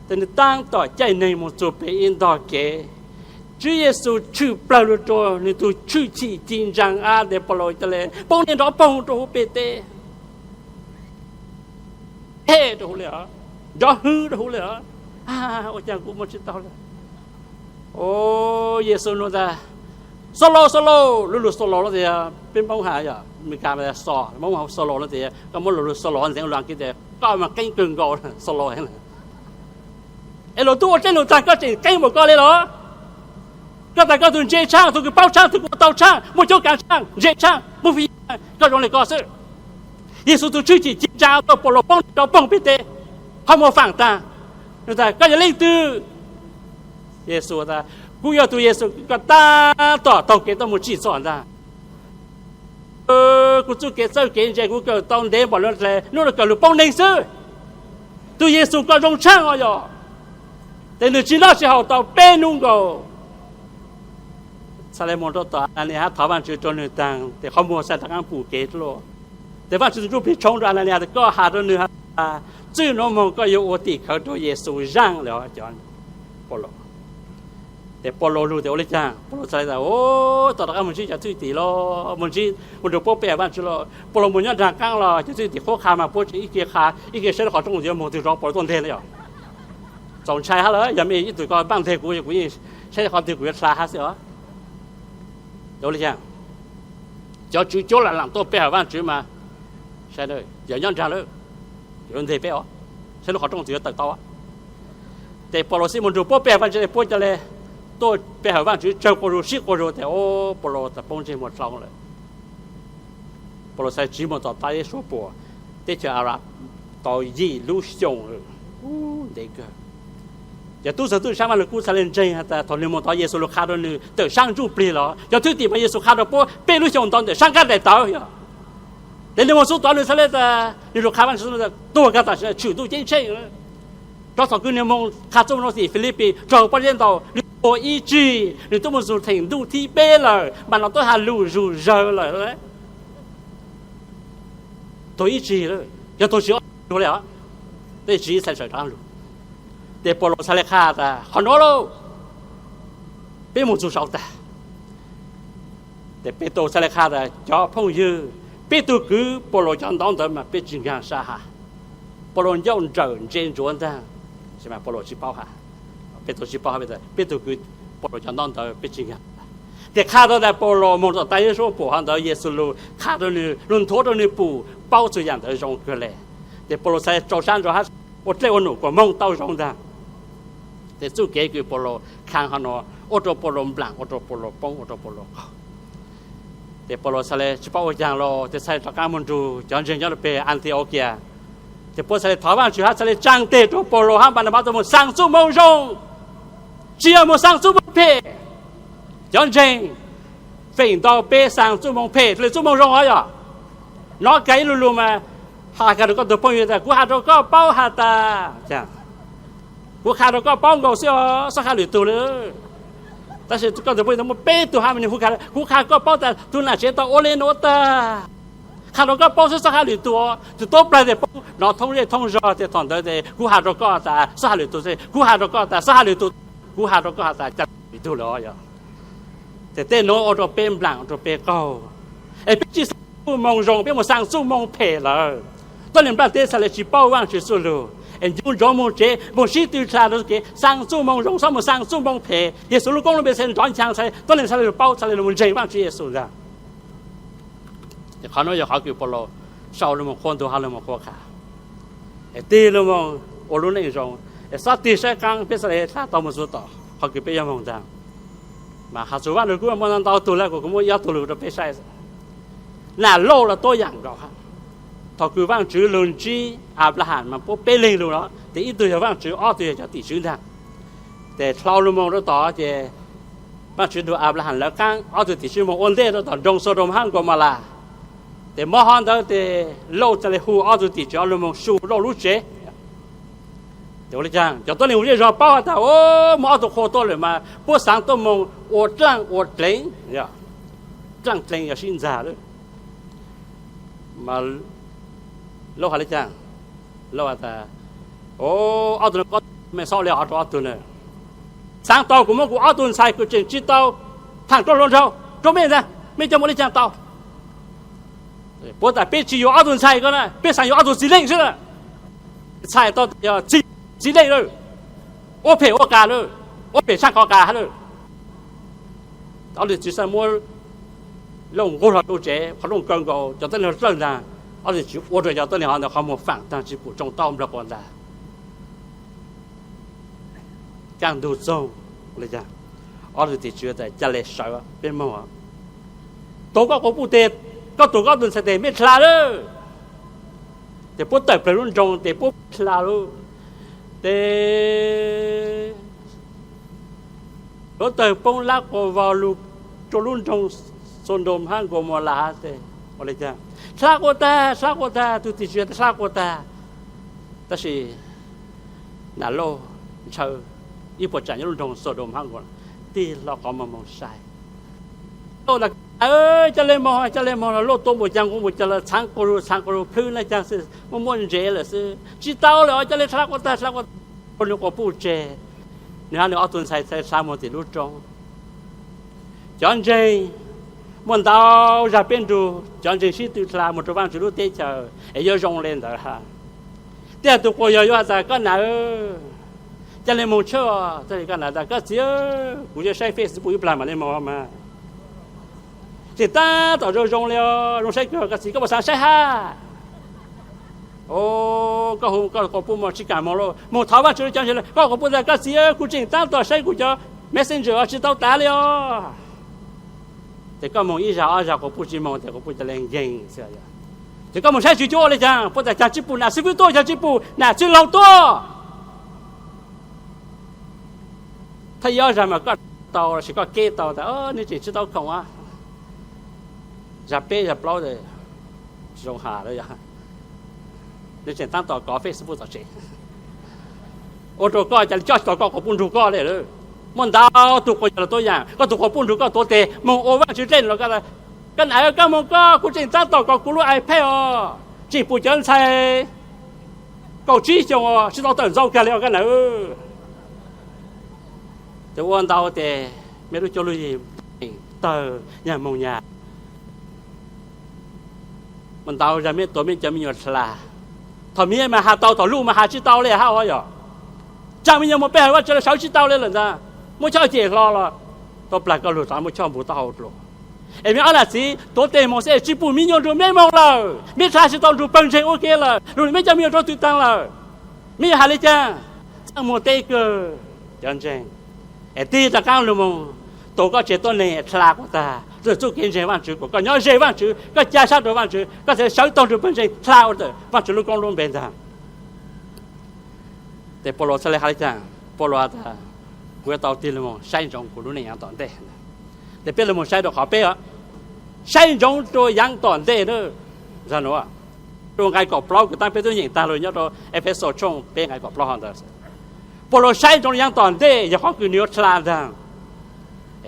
Ces nws taab tom caij neeg moog txug peg ib ntog kev, Tswv Yexus tshwm plawg lug rua nws tug tshwj chim ci ntsaa ab tes Paulus ca le poob niaj nrov poog rua huv peg teb, ej rua huv le os, nrov hwv rua huv le os. Ua caag kuv moog tsis tau le. O, Yexus nug tas, Xaulos, Xaulos, lub lug Xaulos no tes peb Moob has yog Meskas mas Xaulos, Moob has Xaulos no tes koj muab lug lug Xaulos ntxeev lug Askiv tes koj mas qeeb kawg nkaus Xaulos. Es luas tub ua dlej lug tag koj tseem qeeb npaum ko le los? Koj tas koj tug ntse tshaaj, tug kws paub tshaaj, tug kws ua tau tshaaj, muaj coob kaav tshaaj, ntse tshaaj, muaj fwj yig, koj zoo le koj xwb. Yexus tug tshwj chim ci ntsaa tau Paulus poob rau poog peg teb, qhov muag faam taag. Nug tas koj yog leej twg? Yexus tas kuv yog tug Yexus koj taab tom taug kev tuaj moog tsim txom ntag. Kuv txuj kev txawj kev ntse kuv kawm tau ntev npaum le, nub nuav kawm lug poob neeg xwb. Tug Yexus koj zoo tshaaj os yog, tes nwg tsi noj tsi haus tau peb nub nkaus. Txhaj le moog rau tom Ananias hab thov Vaajtswv rua nwg taag tes qhov muag txhaj rov qaab pum kev dlua. Tes Vaajtswv tug Ntsujplig tshoob rua Ananias tas koj has rua nwg has tas txwj nuav moog koj yuav ua tim khawv rua Yexus zaaj le cov Paulus. Tes Paulus lug tes ua le caag? Paulus txhaj le tas, o, tom rov qaab moog ntsib cov thwj tim los, moog ntsib, moog nrug puab pe hawm Vaajtswv los. Paulus moog nyob nraag qaab los cov thwj tim qhuab qha mas puab tseem ib ke qha ib ke saib lub qhov rooj yuav moog twg rov Paulus tuaj nteg le yom. Txaus ntshai hab lawm, yog mej ib tug ko paaj nteg kuv, kuv yeej saib qhov twg kuv yuav dlha hab xwb os. Ua le caag? Cov tswv cuab lam lam tuaj pe hawm Vaajtswv mas, yog nyob nraag lawm, yuav nteg peb os, saib lub qhov rooj twg yuav tawm tau. Tes Paulus xib moog nrug puab pe hawm Vaajtswv, puab ca le tuaj pe hawm Vaajtswv tsawg quas zug sib quas zug tes, o, Paulus tas poob ntsej muag dlhau lawm. Paulus txhaj tsiv moog tom tav ib suab puam teb chaws Aras tau yim lub xyoos. Ntev kawg. Cov tub txawg tub saab Maj Lug Kub txhaj le ntseeg has tas thaum nwg moog tod Yexus lug qha rua nwg tawm saab ntsuj plig los, cov thwj tim mas Yexus qha rua puab peb lub xyoos ntawd ntawm saab nqaij daim tawv yog. Tes nwg moog txug tod nwg txhaj le tas nwg lug qha Vaajtswv tuag kag tam sim tshwm ntuj ceeb tsheej. Rov thaum kws nwg moog qha txuj moog rua tim Filipis raug pob zeb ntaus, nwg tuag ib tsig, nwg tub moog txug theem ntuj thib peb lawm mas no tub has lug zug zawg lawm. Tuag ib tsig, yog tuag tsis ob lug le os, tej tsis txhaj sawv rov lug. Tes Paulus txhaj le qha tas qhov nuav lauj, peb moog txug saud tag. Tes Petus txhaj le qha tas cov phooj ywg, peb tug kwv Paulus cov ntaub ntawv mas peb tsis nkaag sab has. Paulus ncauj nrawm ntse ntsuav ntag, Paulus tsis paub has. Petus tsis paub has, peb tug kwv Paulus cov ntaub ntawv peb tsis nkaag. Tes qha tau tas Paulus moog tom tav ib suab puam hov ntawd Yexus lug qha rua nwg, lug nthuav rua nwg pum paub txug yaam ntawd zoo kawg le. Tes Paulus txhaj rau sab ntsuav hab ua dlej ua num kuas moog tau zoo ntag. Tes txuj kev kws Paulus khaas hov nuav ua rua Paulus nplaam, ua rua Paulus poob, ua rua Paulus qaug. Tes Paulus txhaj le tsis paub ua caag los tes txhaj rov qaab moog nrug cov ntseeg nyob rua peg Antiokia. Tes puab txhaj le thov Vaajtswv hab txhaj le tsaa teg rua Paulus hab Npananpas tug moog xaa txuj moo zoo, tsis yog moog xaa txuj moo phem. Cov ntseeg, feem ntau peb xaa txuj moo phem le txuj moo zoo os yog. Nov kag ib lu lug mas, has kag rua koj tug phooj ywg tas kuv has rua koj paub has tas, kuv qha rua koj paub nkaus xwb os, xob qha lwm tug le. Tab sis koj tug phooj ywg muaj peb tug hab mas nwg hu kag, kuv qha koj paub tas tug nam tsev tau ua le nuav tag. has rau koj paub xwb, xob has lwm tus. Tus tuab plaws tes paub hnov thoob zej thoob zog, ces thaum ntawd tes kuv has rau koj tas xob has lwm tus, kuv has rau koj tas xob has lwm tus, kuv has rau koj has tas ca lwm tus lawm yog. Ces tej nuav ua rau peb nplaam, ua rau peb qaug, es peb tsi xaa txuj moo zoo, peb mus xaa txuj moo phem lawm. Tuab neeg nplaj teb txhaj le tsi paub Vaajtswv txuj lug, es ncu nrov moog tsev, moog sib tw dlha rua kev xaa txuj moo zoo, xob mus xaa txuj moo phem. Yexus lub koob lub npe txhaj nrov nchaang, tuab neeg txhaj le paub, txhaj le moog ntseeg Vaajtswv Yexus ntag. Ces qhov nuav yog qhov kws Paulus sau lug moog qhuab ntuas, has lug moog qhuab qha, es tig lug moog ua lub neej zoo, es xob tig saib qaab, peb txhaj le dlha tau moog txug tom qhov kws peb yuav moog ntag. Mas has txug Vaajtswv kuj muaj ntau tug le, kuv muab ib ob tug lug rau peb saib. Nam Lauj los tuab yaam nkaus. Thaum kws Vaajtswv lug ntsib Anplaham mas puab peb leeg lug los, ces ib tug yog Vaajtswv, ob tug yog cov tim tswv ntag. Ces dlhau lug moog rua tod ces Vaajtswv nrug Anplaham lawv qaab, ob tug tim tswv moog ua ntej rua tom nroog Xaudoos hab Nkaumolas. Ces mob hov ntawd ces Lauj txhaj le hu ob tug tim tswv lug moog su Lauj lub tsev. Ces ua le caag, cov tuab neeg ua zej zog paub has tas, o, muaj ob tug qhua tuaj lawm mas puab xaav tuaj moog ua dlaaj ua dleev, dlaaj dleev yog sib ntxag lawm. Lauj has le caag? Lauj has tas, o, ob tug nuav, me xob le hov rua ob tug nuav. Xaav tau kuv muab kuv ob tug ntxhais kws tseem tsi tau thaam rov hluas nraug rua mej ntag, mej coj mus le caag tau. Puab tas peb tsi yuav ob tug ntxhais ko na, peb xaav yuav ob tug txiv leej xwb na. Txhais tau tas yog txiv leej lawm, ua phem ua qas lawm, ua phem tshaj qhov qas lawm. Ob tug tim tswv txhaj muab Lauj nqug hlo lub tsev, qhov rooj kaw nkaus, cov tuab neeg dlawb ntaag. Ob tug tim tswv ua rua cov tuab neeg hov ntawd qhov muag faam taag, tsi pum tsoo taub nplawg quas ntaag. Kaj ntug txoog, ob tug tim tswv tas ca le sawv, peb moog. Tuav koj quas puj teg, koj tuav koj tug ntxhais teg, mej dlha lawm. Ces puab tawm plawg lub nroog tes puab dlha lawm. Ces hluav taws poob lab quas vog lug rua lub nroog Xaudoos hab Nkaumolas tes, dlha quas tag, dlha quas tag, tug tim tswv dlha quas tag. Tab sis Nam Lauj ntshaw ib puas tsaam nyob lub nroog Xaudoos hab Nkaumolas, tig hlo qhov muag moog saib. Lauj tas, ca le moog, ca le moog, Lauj tuav npaum caag nqua npaum caag los txhaav quas lug, txhaav quas lug, plhwb le caag xwb, muaj muaj ntsev lawm xwb, tsi tau lawm os, ca le dlha quas tag, dlha quas tag. Puab nwg quas puj tseg, nwg hab nwg ob tug ntxhais txhaj dlha moog tim lub roob. Cov ntseeg, muaj ntau zag peb nrug cov ntseeg sib tw dlha moog rua Vaajtswv lub teb chaws es yuav zoo le ntawd hab. Tej tug quas yog yuav has tas, koj nam, ca le moog tshawb. Koj nam tas, koj txiv, kuv yuav saib Facebook ib plag mam le moog mas. Tseem tab tom zoo zoo le os, zoo saib kawg, koj txiv, koj puas xaav saib hab? Koj hu koj quas puj moog, tsi kaam moog lauj, moog thov Vaajtswv cov ntseeg. Koj quas puj tas, koj txiv, kuv tseem tab tom saib kuv cov Messenger os, tsi tau tav le os. Ces koj moog ib zag ob zag quas puj tsi moog tes quas puj ca le nkeeg xwb. Ces koj moog saib tsi cuag ua le caag, puab tas caag tsi pum nam xib fwb tuaj, caag tsi pum nam txwj laug tuaj. Thaj ib ob zag mas koj tau lossis koj keb tau tas nws tseem tsi tau khoom. Zag peb zag plaub zoo has lawm, nws tseem tab tom kov Facebook tom tsev. Ua rua koj ca le coj tsis tau koj quas puj nrug koj le lawm. Muaj ntau tug quas yog lawm tuab yaam, koj tug quas puj nrug koj tuav teg moog ua Vaajtswv dlej los koj, koj nam, koj moog koj, kuv tseem tab tom kov kuv lub iPad os, tseem pum cov ntxhais kaum tsib xyoos os, tsi tau tawm ntxau kag le os koj nam. Ces ua ntau tes mej lub cuab lub yig tawg nyag moog nyag. Muaj ntau zag mej tuav mej cov me nyuam dlha. Thaum mej mas has tau, thaum luj mas has tsi tau le hab os yog. Tsaam me nyuam moog pe hawm Vaajtswv los sawv tsi tau le lawm ntag. Muab choj cem hlo los tau plag koj lug tod muab choj npug taub hau dlua. Es mej ob nam txiv tuav teg moog xwb es tsi pum me nyuam nrug mej moog lawm, mej dlha tsi tau nrug pawg ntseeg ua ke lawm, lug mej cov me nyuam rua tw taag lawm. Mej yuav has le caag? Txaj muag teb kawg cov ntseeg. Es tig rov qaab lug moog, tuav koj tsev tuab neeg dlha quas tag, txuj kev ntseeg Vaajtswv kuas koj nyob ze Vaajtswv, koj ca sab rua Vaajtswv, koj txhad sawv taug nrug pawg ntseeg dlha ua ntawm Vaajtswv lub koob lub npe ntag. Ces Paulus txhaj le has le caag? Paulus has tas, kuv yuav tau tig lug moog saib ntsoov kuv lub neej yaav tom ntej. Ces peb lug moog saib rua qhov peb saib ntsoov rua yaav tom ntej na. Zag nuav, rua nqai kaum plaub kws taab peb tub nyeem taag lug nyob rua Efexus tshooj peb nqai kaum plaub hov ntawd. Paulus saib ntsoov yaav tom ntej yog qhov kws nws yuav dlha ntag.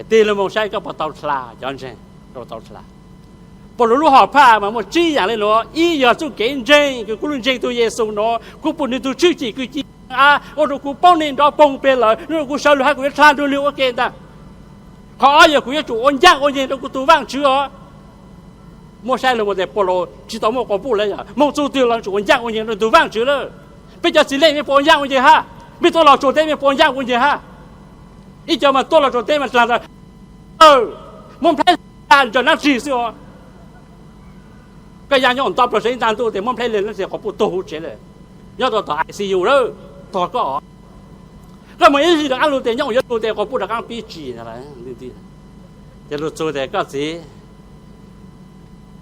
Tig lug moog saib koj puas tau dlha cov ntseeg, koj puas tau dlha. Paulus lub hom phaj mas muaj tsib yaam le nuav. Ib yog txuj kev ntseeg kws kuv lug ntseeg tug Yexus nuav, kuv pum nwg tug tshwj chim kws ci ntseeg ab ua rua kuv poob neeg nrov poog peg lawm, nub nua kuv sawv lug hab kuv yuav dlha nrug nwg ua ke ntag. Qhov ob yog kuv yuav tsum ua ncaaj ua nyeeg rua kuv tug Vaajtswv os. Muab saib lug moog tes Paulus tsi tau muaj quas puj le yog moog txug twg los tsum ua ncaaj ua nyeeg rua tug Vaajtswv lawm. Peb cov txiv neej mej puas ua ncaaj ua nyeeg hab? Mej tuaj Los Tsuas teb mej puas ua ncaaj ua nyeeg hab? Ib co mas tuaj Los Tsuas teb mas dlaag tas muab nplhaib le ntsawm nab tsi xwb os. Koj yaa nyob nto plaws saum ib ntaag ntuj tes muab nplhaib le nab tsi quas puj tuag huv tsev lawm. Nyob rua tom I C U lawm, tog koj. Koj moog ib hlis rov qaab lug tes nyob yuav lug tes quas puj rov qaab pib tsim ntag. Ces lug txug tes koj txiv,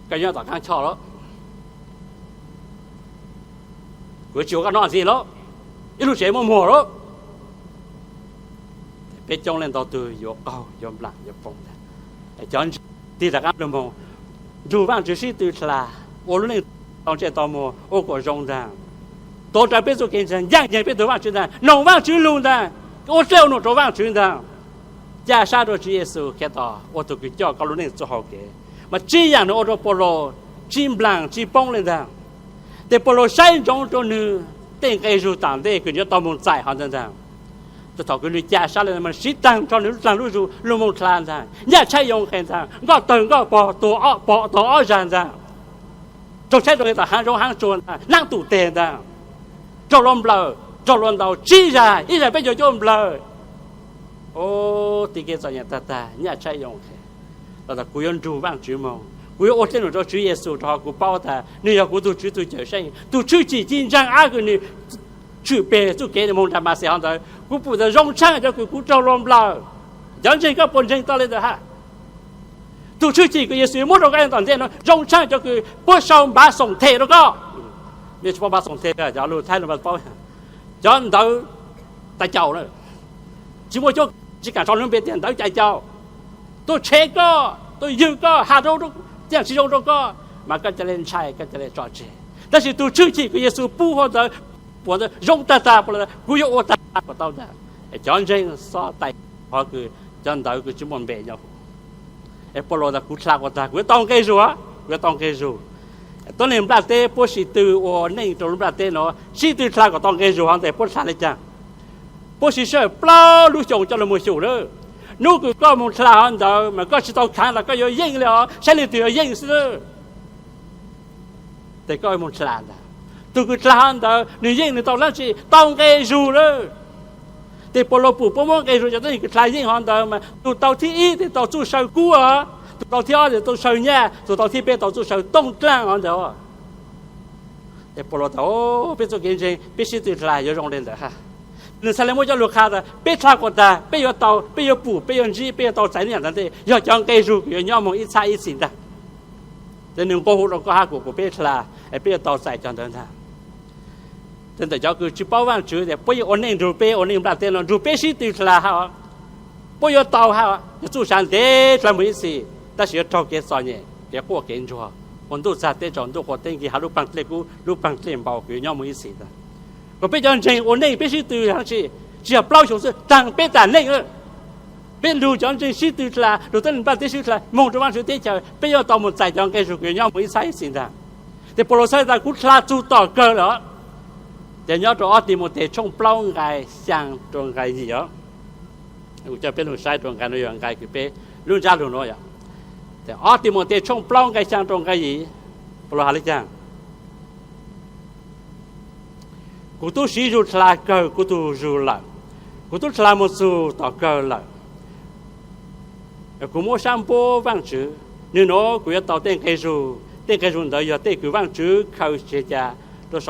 koj nyob tom qaab choj lawm, kuv tsi ua koj noj ntxiv lawm, ib lub tsev muaj muag lawm. Peb coob leej ntau tug yuav qaug yuav nplaam yuav poob ntag. Cov ntseeg tig rov qaab lug moog nrug Vaajtswv sib tw dlha, ua lub neej tau ntsej tau muag, ua kuas zoo ntag. Tuav rawv peb txuj kev ntseeg, ncaaj nceeg peb tug Vaajtswv ntag, noog Vaajtswv lug ntag, ua dlej ua num rua Vaajtswv ntag. Ca sab rua Tswv Yexus Khetos ua tug kws coj koj lub neej txuj hau kev. Mas tsib yaam nwg ua rua Paulus tsi nplaam tsi poob le ntag. Tes Paulus saib ntsoov rua nwg tej nqe zug tom ntej kws nwg yuav tau moog txais hov ntawd ntag. Thaum kws nwg ca sab le mas siv taag nrho nwg lub dlaag lub zug lug moog dlha ntag, nyaj tshaib yoo nqe ntag, nkoj tawg nkoj pog, tuag ob pog tuag ob zag ntag, raug tshaib raug nqhis tom haav zoov haav tsuag ntag, naab tum teg ntag, raug luas nplawm raug luas ntaus tsib zag, ib zag peb caug cuaj nplawm. Ub, tig kev txom nyem tag tag, nyaj tshaib yoo nqe. Los tas kuv yuav nrug Vaajtswv moog, kuv yuav ua dlej num rua Tswv Yexus rau qhov kuv paub tas nwg yog kuv tug Tswv tug Cawmseej, tug tshwj chim ci ntseeg ab kws nwg tshwm peg txuj kev moog nraag Maxes hov ntawd. Kuv pum tas zoo tshaaj cov kws kuv raug luas nplawm. Cov ntseeg koj puas ntseeg tau le ntawd hab? Tug tshwj chim kws Yexus yuav muab rua koj tom ntej nuav zoo tshaaj cov kws puab sau npav xoom them rua koj. Mej tsi paub npav xoom them, cov lug Thaib lug paub, cov ntawv tais caus na, tsi muaj cuab tsi kaam sau lub npe tias ntawv cais caus, tuaj tshev koj, tuaj ywg koj, has rau, tiaj tsi zoo rau koj, mas koj ca le ntshai, koj ca le tso tseg. Tab sis tug tshwj chim kws Yexus pub hov ntawd, puab ntawd zoo tag tag, Paulus tas kuv yuav ua tag tag kuas tau ntag. Cov ntseeg xob tais qhov kws cov ntawv kws tsi muaj npe nyob huv. Es Paulus tas kuv dlha kuas tag kuv yuav tau nqe zug, kuv yuav tau nqe zug. Tuab neeg nplaj teb puab sib tw ua neej rua lub nplaj teb nuav, sib tw dlha kuas tau nqe zug hov ntawd puab dlha le caag? Puab siv sij hawm plaub lub xyoo coj lug moog xyum lawm. Nub kws koj moog dlha hov ntawd mas koj tsi tau khaav tas koj yuav yeej le os, saib leej twg yuav yeej xwb. Tes koj moog dlha ntag, tug kws dlha hov ntawd nwg yeej nwg tau dlaab tsi? Tau nqe zug lawm. Tes Paulus pum puab muab nqe zug cov tuab neeg kws dlha yeej hov ntawd mas tug tau thib ib tes tau txuj saw kub os, tug tau thib ob tes txuj saw nyaj, tug tau thib peb tau txuj saw tooj dlaaj hov ntawd. Tes Paulus tas peb txuj kev ntseeg peb sib tw dlha yuav zoo le ntawd hab. Nwg txhaj le muab cov lug qha tas peb dlha kuas tag peb yuav tau, peb yuav pum, peb yuav ntsib, peb yuav tau txais nub yaam ntawd ntej yog cov nqe zug kws yuav nyob moog ib txhab ib txhis ntag. Tes nwg nqua hu rua koj hab kuas kuas peb dlha, peb yuav tau txais cov ntawd ntag. Tes ntawm cov kws tsi paub Vaajtswv tes puab yeej ua neej nrug peb ua neej nplaj teb nuav nrug peb sib tw dlha hab. Puab yuav tau hab, yog txuj sa ntev dlha moog ib txhis, tab sis yuav raug kev txom nyem, kev quaj kev ntsuag, ua ntuj txag teb tsaus, ntuj qua teb nkig, hab lub paag dlej kub lub paag dlej npau kws yuav nyob moog ib txhis ntag. Kuas peb cov ntseeg ua neej peb sib tw hab tsi, tsi yog plaub xyoo xwb, taag peb taam neej lawm. Peb nrug cov ntseeg sib tw dlha, nrug tuab neeg nplaj teb sib tw dlha moog rua Vaajtswv teb chaws, peb yuav tau moog txais cov nqe zug kws yuav nyob moog ib txhab ib txhis ntag. Tes Paulus txhais tas kuv dlha txug tom kawg lawm. Ces nyob rua ob Timautes tshooj plaub nqai xyaa rua nqai yim os. Kuv coj peb lug saib rua nqai nuav yog nqai kws peb lub ntsab lug nuav yog. Ob Timautes tshooj plaub nqai xyaa rua nqai yim, Paulus has le caag? Kuv tub siv zug dlha kawg kuv tug zug lawm, kuv tub dlha moog txug tom kawg lawm. Kuv muab sab npuab Vaajtswv, nwg nuav kuv yuav tau tej nqe zug, tej nqe zug ntawd yog tej kws Vaajtswv khaws tseg ca rua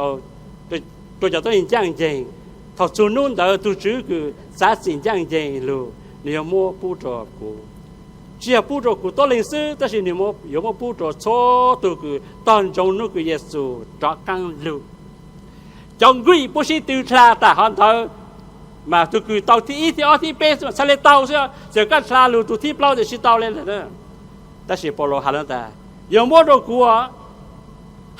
cov tuab neeg ncaaj nceeg. Thaum txug nub ntawd tug Tswv kws txav txim ncaaj nceeg lug, nwg yuav muab pub rua kuv. Tsi yog pub rua kuv tuab leeg xwb, tab sis nwg yuav muab pub rua txhua tug kws tog ntsoov nub kws Yexus rov qaab lug. Cov nqi puab sib tw dlha taam hov ntawd, mas tug kws tau thib ib thib ob thib peb xwb mas txhaj le tau xwb, txawm koj dlha lug tug thib plaub tes tsi tau le ntag. Tab sis Paulus has le tas, yuav muab rua kuv,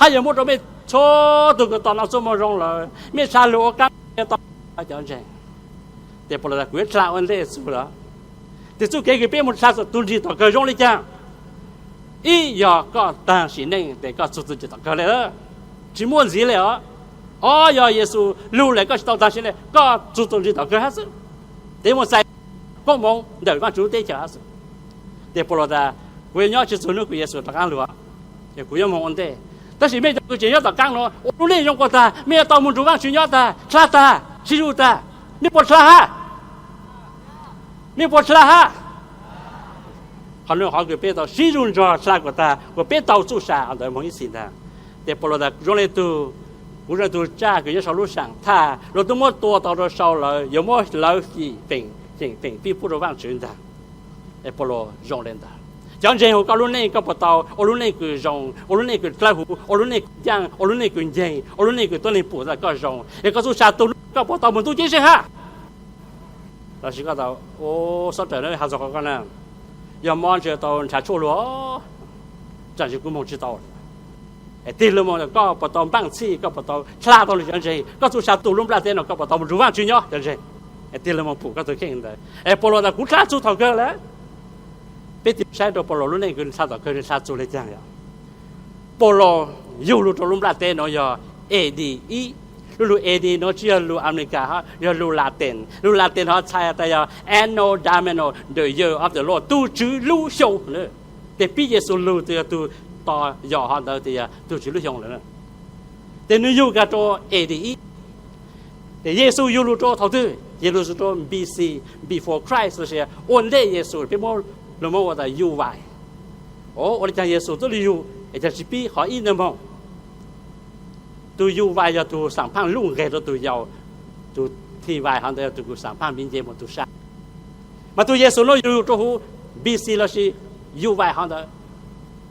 hab yuav muab rua mej txhua tug kws tau noj txuj moo zoo lawm, mej dlha lug ua qaab yuav tau cov ntseeg. Tes Paulus tas kuv yuav dlha ua ntej txug lawm. Tes txuj kev kws peb moog dlha txug tug nrig tom kawg zoo le caag? Ib yog koj taag sim neej tes koj txug txuj ci tom kawg le, tsis muaj ntxiv le os. Ob yog Yexus lug lawm koj tsis tau taag sim neej, koj txug txuj ci tom kawg hab xwb. Tes muaj txais koob moov ntawm Vaajtswv lub teb chaws hab xwb. Tes Paulus tas, kuv yuav nyob tsi txug nub kws Yexus rov qaab lug, kuv yuav moog ua ntej. Tab sis mej cov kws tseem nyob tom qaab nuav ua lub neej zoo quas taag, mej yuav tau moog nrug Vaajtswv nyob taag, dlha taag, sib zug taag. Mej puas dlha hab? Mej puas dlha hab? Qhov nuav qhov kws peb tau sib zug nrug dlha kuas taag kuas peb tau txuj sa ntawd moog ib txhis ntaag. Tes Paulus tas, zoo le tug, kuv zoo le tug tsaj kws nyob sau lub saam thaj, luag tub muab tua tau rua sau lawm, yuav muab lawv fim feem, feem, feem fib pub rua Vaajtswv ntaag. Paulus zoo le ntawd. Cov ntseeg huv koj lub neej, koj puas tau ua lub neej kws zoo, ua lub neej kws dlawb huv, ua lub neej kws ncaaj, ua lub neej kws nceeg, ua lub neej kws tuab neeg pum tas koj zoo? Es koj txuj sa tug lub, koj puas tau moog ntub ceeb tsheej hab? Lossis koj tau, ua, xob rawm na, has txug qhov koj na, yog mob ntshe tau nrhav tshuaj luag, tsaam ntsis kuv moog tsi tau. Es tig lug moog, koj puas tau npaaj txhij, koj puas tau dlha tau lug cov ntseeg? Koj txuj sa tug lub nplaj teb nuav koj puas tau moog nrug Vaajtswv nyob cov ntseeg? Es tig lug moog pum koj tug kheej ntawd. Es Paulus tas kuv dlha txug thaum kawg lawm. Peb tig saib rua Paulus lub neej kws dlha thaum kawg, dlha txug le caag yog? Paulus yug lug rua lub nplaj teb nuav yog A D ib. Lub lug A D nuav tsi yog lug Amelikas hab, yog lug Latin. Lug Latin ho txhais tas yog Anno Domini, the year of the Lord, tug Tswv lub xyoo. Tes pib Yexus lug tes yog tug, tos yog hov ntawd tes yog tug Tswv lub xyoo lawm. Tes nwg yug kag rua A D ib. Tes Yexus yug lug rua thaum twg? Yexus yug rua B C, before Christ, lossis ua ntej Yexus, peb muab lug muab ua tas U Y. Ua le caag Yexus tub lug yug es caag tsi pib qhov ib ntawd moog? Tug U Y yog tug xaam phaaj lub nqeg rua tug yau, tug T Y hov ntawd yog tug kws xaam phaaj miv nce moog tug sab. Mas tug Yexus nuav yug rua huv B C lossis U Y hov ntawd.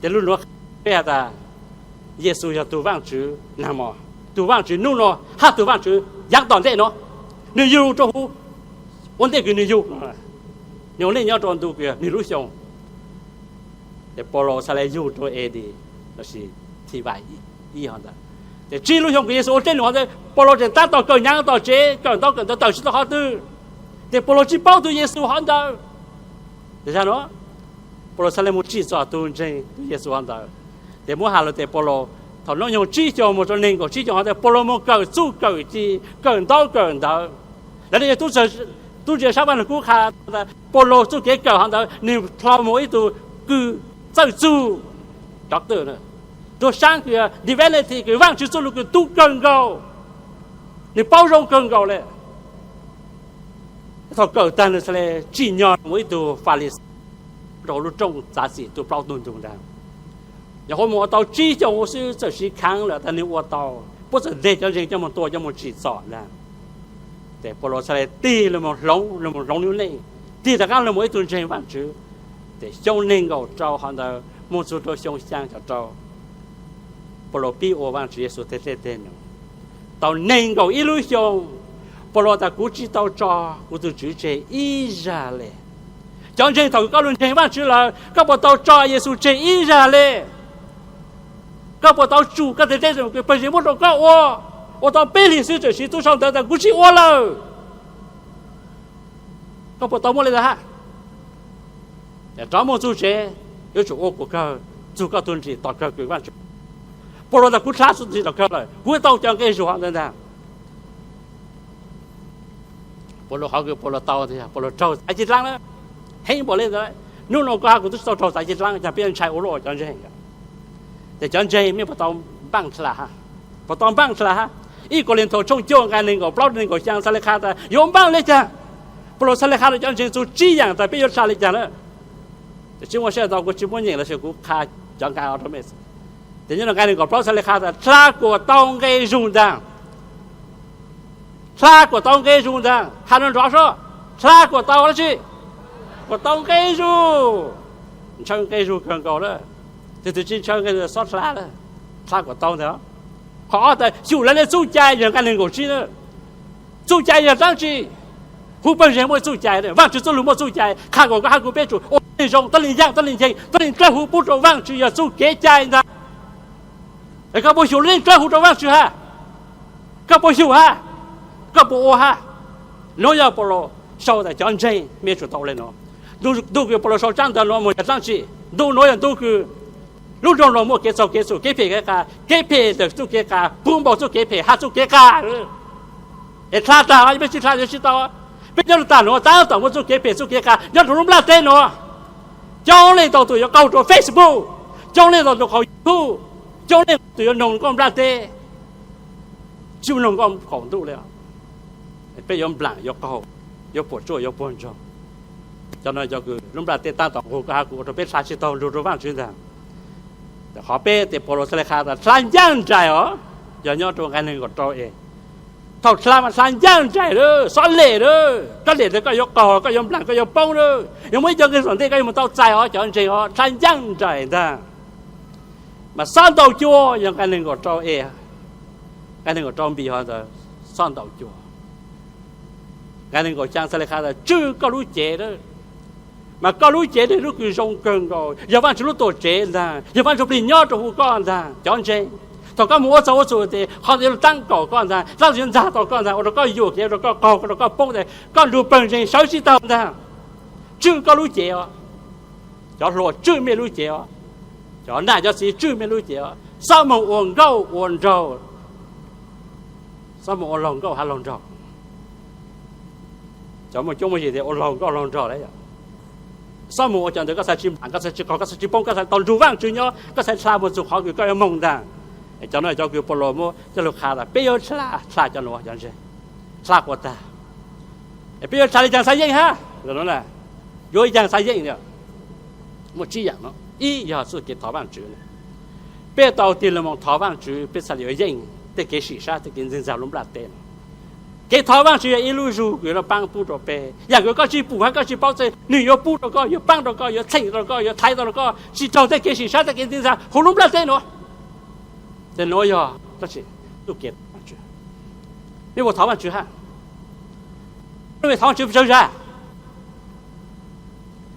Tes lub nuav qha tas Yexus yog tug Vaajtswv naag mos, tug Vaajtswv nub nuav hab tug Vaajtswv yaav tom ntej nuav. Nwg yug rua huv ua ntej kws nwg yug, nwg ua neej nyob rua ntu kws nwg lub xyoo. Tes Paulus txhad le yug rua A D lossis T Y ib hov ntawd. Tes tsib lub xyoo kws Yexus ua teb num hov ntawd Paulus tseem tab tom kawm nyaav tom tsev, kawm ntau kawm ntawv tawm tsi tau qhov twg. Tes Paulus tsi paub tug Yexus hov ntawd. Tes zag nuav Paulus txhad le moog tsim txom tug ntseeg tug Yexus hov ntawd. Tes muab has lug tes Paulus thaum noob nyoog tsib xyoos moog rua neeg nkaum tsib xyoos hov ntawd Paulus moog kawm txuj kawm ci, kawm ntau kawm ntawv. Lawv le yog tub ntsia saab Vaaj Lug Kub qha tas Paulus txuj kev kawm hov ntawd nwg dlhau moog ib tug kws txawj txug, doctor, tug saab kws divinity kws Vaajtswv txuj lug kws tub kawg nkaus, nwg paub zoo kawg nkaus le. Thaum kawm taag nwg txhad le tsim nyog moog ib tug Falixais rua huv lub rooj txav txim tu plaub tug ntug ntaag. Yog huv moog ua tau tsib xyoos huv xwb txawm siv khaav lawm tas nwg ua tau, puab txawm nteg cov ntseeg coj moog tua coj moog tsim txom ntaag. Tes Paulus txhad le tig lug moog hloov, lug moog hloov lub neej, tig rov qaab lug moog ib tug ntseeg Vaajtswv. Tes xyoo neeg nkaum rau hov ntawd moog txug rua xyoo xyaa caum rau, Paulus pib ua Vaajtswv Yexus teg dlej teg num. Tau neeg nkaum ib lub xyoo, Paulus tas kuv tsi tau tso kuv tug Tswv tseg ib zag le. Cov ntseeg, thaum koj lug ntseeg Vaajtswv lawm koj puas tau tso Yexus tseg ib zag le? Koj puas tau tsum koj teg dlej teg num kws pawg zeb muab rua koj ua? Ua tau peb hlis xwb txawm siv tub sau ntawv tas kuv tsi ua lawm. Koj puas tau muaj le ntawd hab? Rov moog txug tsev, yuav tsum ua kuas kawg txug koj tug nrim tom kawg kws Vaajtswv. Paulus tas kuv dlha txug nrim tom kawg lawm, kuv tau cov nqe zug hov ntawd ntaag. Paulus qhov kws Paulus tau, Paulus raug txav cev dlaab lawm, heev npaum le ntawd. Nub nua koj hab kuv tub tsi tau raug txav cev dlaab, caag peb ntshai ua luaj cov ntseeg? Tes cov ntseeg mej puas tau npaaj dlha hab? Puas tau npaaj dlha hab? Ib Kauleethaus tshooj cuaj nqai neeg nkaum plaub neeg nkaum xyaa txhad le qha tas yuav npaaj le caag. Paulus txhad le qha rua cov ntseeg txug tsib yaam tas peb yuav dlha le caag na. Tes tsi muaj sij hawm tau kuv tsi muab nyeem lossis kuv qha cov nqai rua mej. Tes nyob nqai neeg nkaum plaub txhad le qha tas dlha kuas tau nqe zug ntaag. Dlha kuas tau nqe zug ntaag, qha nrov nrov sub, dlha kuas tau dab tsi? Kuas tau nqe zug. Ntshaw nqe zug kawg nkaus lawm. Tes tug tsi ntshaw nqe zug xob dlha lawm. Dlha kuas tau ntag. Qhov ob tas xyum lawv le txuj cai yog nqai neeg nkaum tsib na. Txuj cai yog dlaab tsi? Huv pawg ntseeg muaj txuj cai, Vaajtswv txuj lug muaj txuj cai, qha kuas koj hab kuv peb tsum ua tuab neeg zoo, tuab neeg yaaj, tuab neeg nceeg, tuab neeg dlawb huv pub rua Vaajtswv yog txuj kev cai ntaag. Es koj puas xyum lub neej dlawb huv rua Vaajtswv hab? Koj puas xyum hab? Koj puas ua hab? Nuav yog Paulus sau tas cov ntseeg mej yuav tsum tau le nuav. Ntu kws Paulus sau tsaab ntawv nuav moog yog dlaab tsi? Ntu nuav yog ntu kws Lub nroog no muaj kev txhaum kev txhum, kev phem kev qias, kev phem ntawm txuj kev qias puv npaug txuj kev phem hab txuj kev qias. Es dlha tag los peb tsi dlha yuav tsi tau. Peb nyob rau tag nuav tab tom muaj txuj kev phem txuj kev qias nyob rau lub nplaj teb nuav. Coob leej ntau tus yuav qaug rau Facebook, coob leej ntau tus qaug YouTube, coob leej ntau tus yuav noog nkauj nplaj teb, tsi mus noog nkauj qaum ntuj li. Peb yuav nplaam yuav qaug, yuav puam tsuaj yuav puag ntsoog. Cov no cov kws lub nplaj teb tab tom nqug koj hab kuv ua rau peb dlha tsi tau lug rau Vaajtswv ntag. Qhov peb tes Paulus txhaj le qha tas dlha ncaaj nraim os, yog nyob rau nqe neeg nkaum rau es, thaum dlha mas dlha ncaaj nraim lawm, xob lem lawm, koj lem tas koj yuav qaug koj yuav nplaam koj yuav poob lawm, yog muaj ib cov nqi zaum ntej koj yuav mus tau txais os cov ntseeg os, dlha ncaaj nraim ntag. Mas xob ntaus cua yog nqe neeg nkaum rau es, nqe neeg nkaum rau npis hov ntawd, xob ntaus cua. Nqe neeg nkaum xyaa txhaj le qha tas tswj koj lub cev lawm. Mas koj lub cev yog lub kws zoo kawg nkaus, yog Vaajtswv lub tuam tsev ntag, yog Vaajtswv plig nyob rau huv koj ntag cov ntseeg. Thaum koj mus ua txhaum ua txhum tes qhov ntawd yuav taab kaum koj ntag, Vaajtswv yuav ntxag tau koj ntag, ua rau koj yuam kev, ua rau koj qaug, ua rau koj poob tes koj nrug pawg ntseeg sawv tsi tau ntag. Tswj koj lub cev os. Cov hluas tswj mej lub cev os. Cov nam cov txiv tswj mej lub cev os, xob moog ua nkauj ua nraug, xob moog ua laug nkauj hab laug nraug. Cov muaj coob muaj yig tias ua laug nkauj laug nraug lawm. Xob moog ua cov ntawd, koj txhaj tsi nplaam, koj txhaj tsi qaug, koj txhaj tsi poob, koj txhaj tau nrug Vaajtswv nyob, koj txhaj dlha mus txug qhov kws koj yuav moog ntag. Cov no cov kws Paulus muab coj lug qha tas peb yuav dlha, dlha cov nuav cov ntseeg, dlha quas tag. Peb yuav dlha le caag txhaj yeej hab? Yuav le caag txhaj yeej? Muaj tsib yaam no. Ib yog txuj kev thov Vaajtswv. Peb tau tig lug moog thov Vaajtswv peb txhaj le yuav yeej tej kev sim sab tej kev ntxeeg ntxag lub nplaj teb no. Kev thov Vaajtswv yog ib lub zug kws yuav paab pub rau peb. Yam kws koj tsi pum hab koj tsi paub txhaj nwg yuav pub rau koj, yuav paab rau koj, yuav txheem rau koj, yuav thaiv tau rau koj tsi raug tej kev sim sab tej kev ntxeeg ntxag huv lub nplaj teb nuav. Tes nuav yog txuj kev thov Vaajtswv. Mej puas thov Vaajtswv hab? Mej thov Vaajtswv tsawg zag?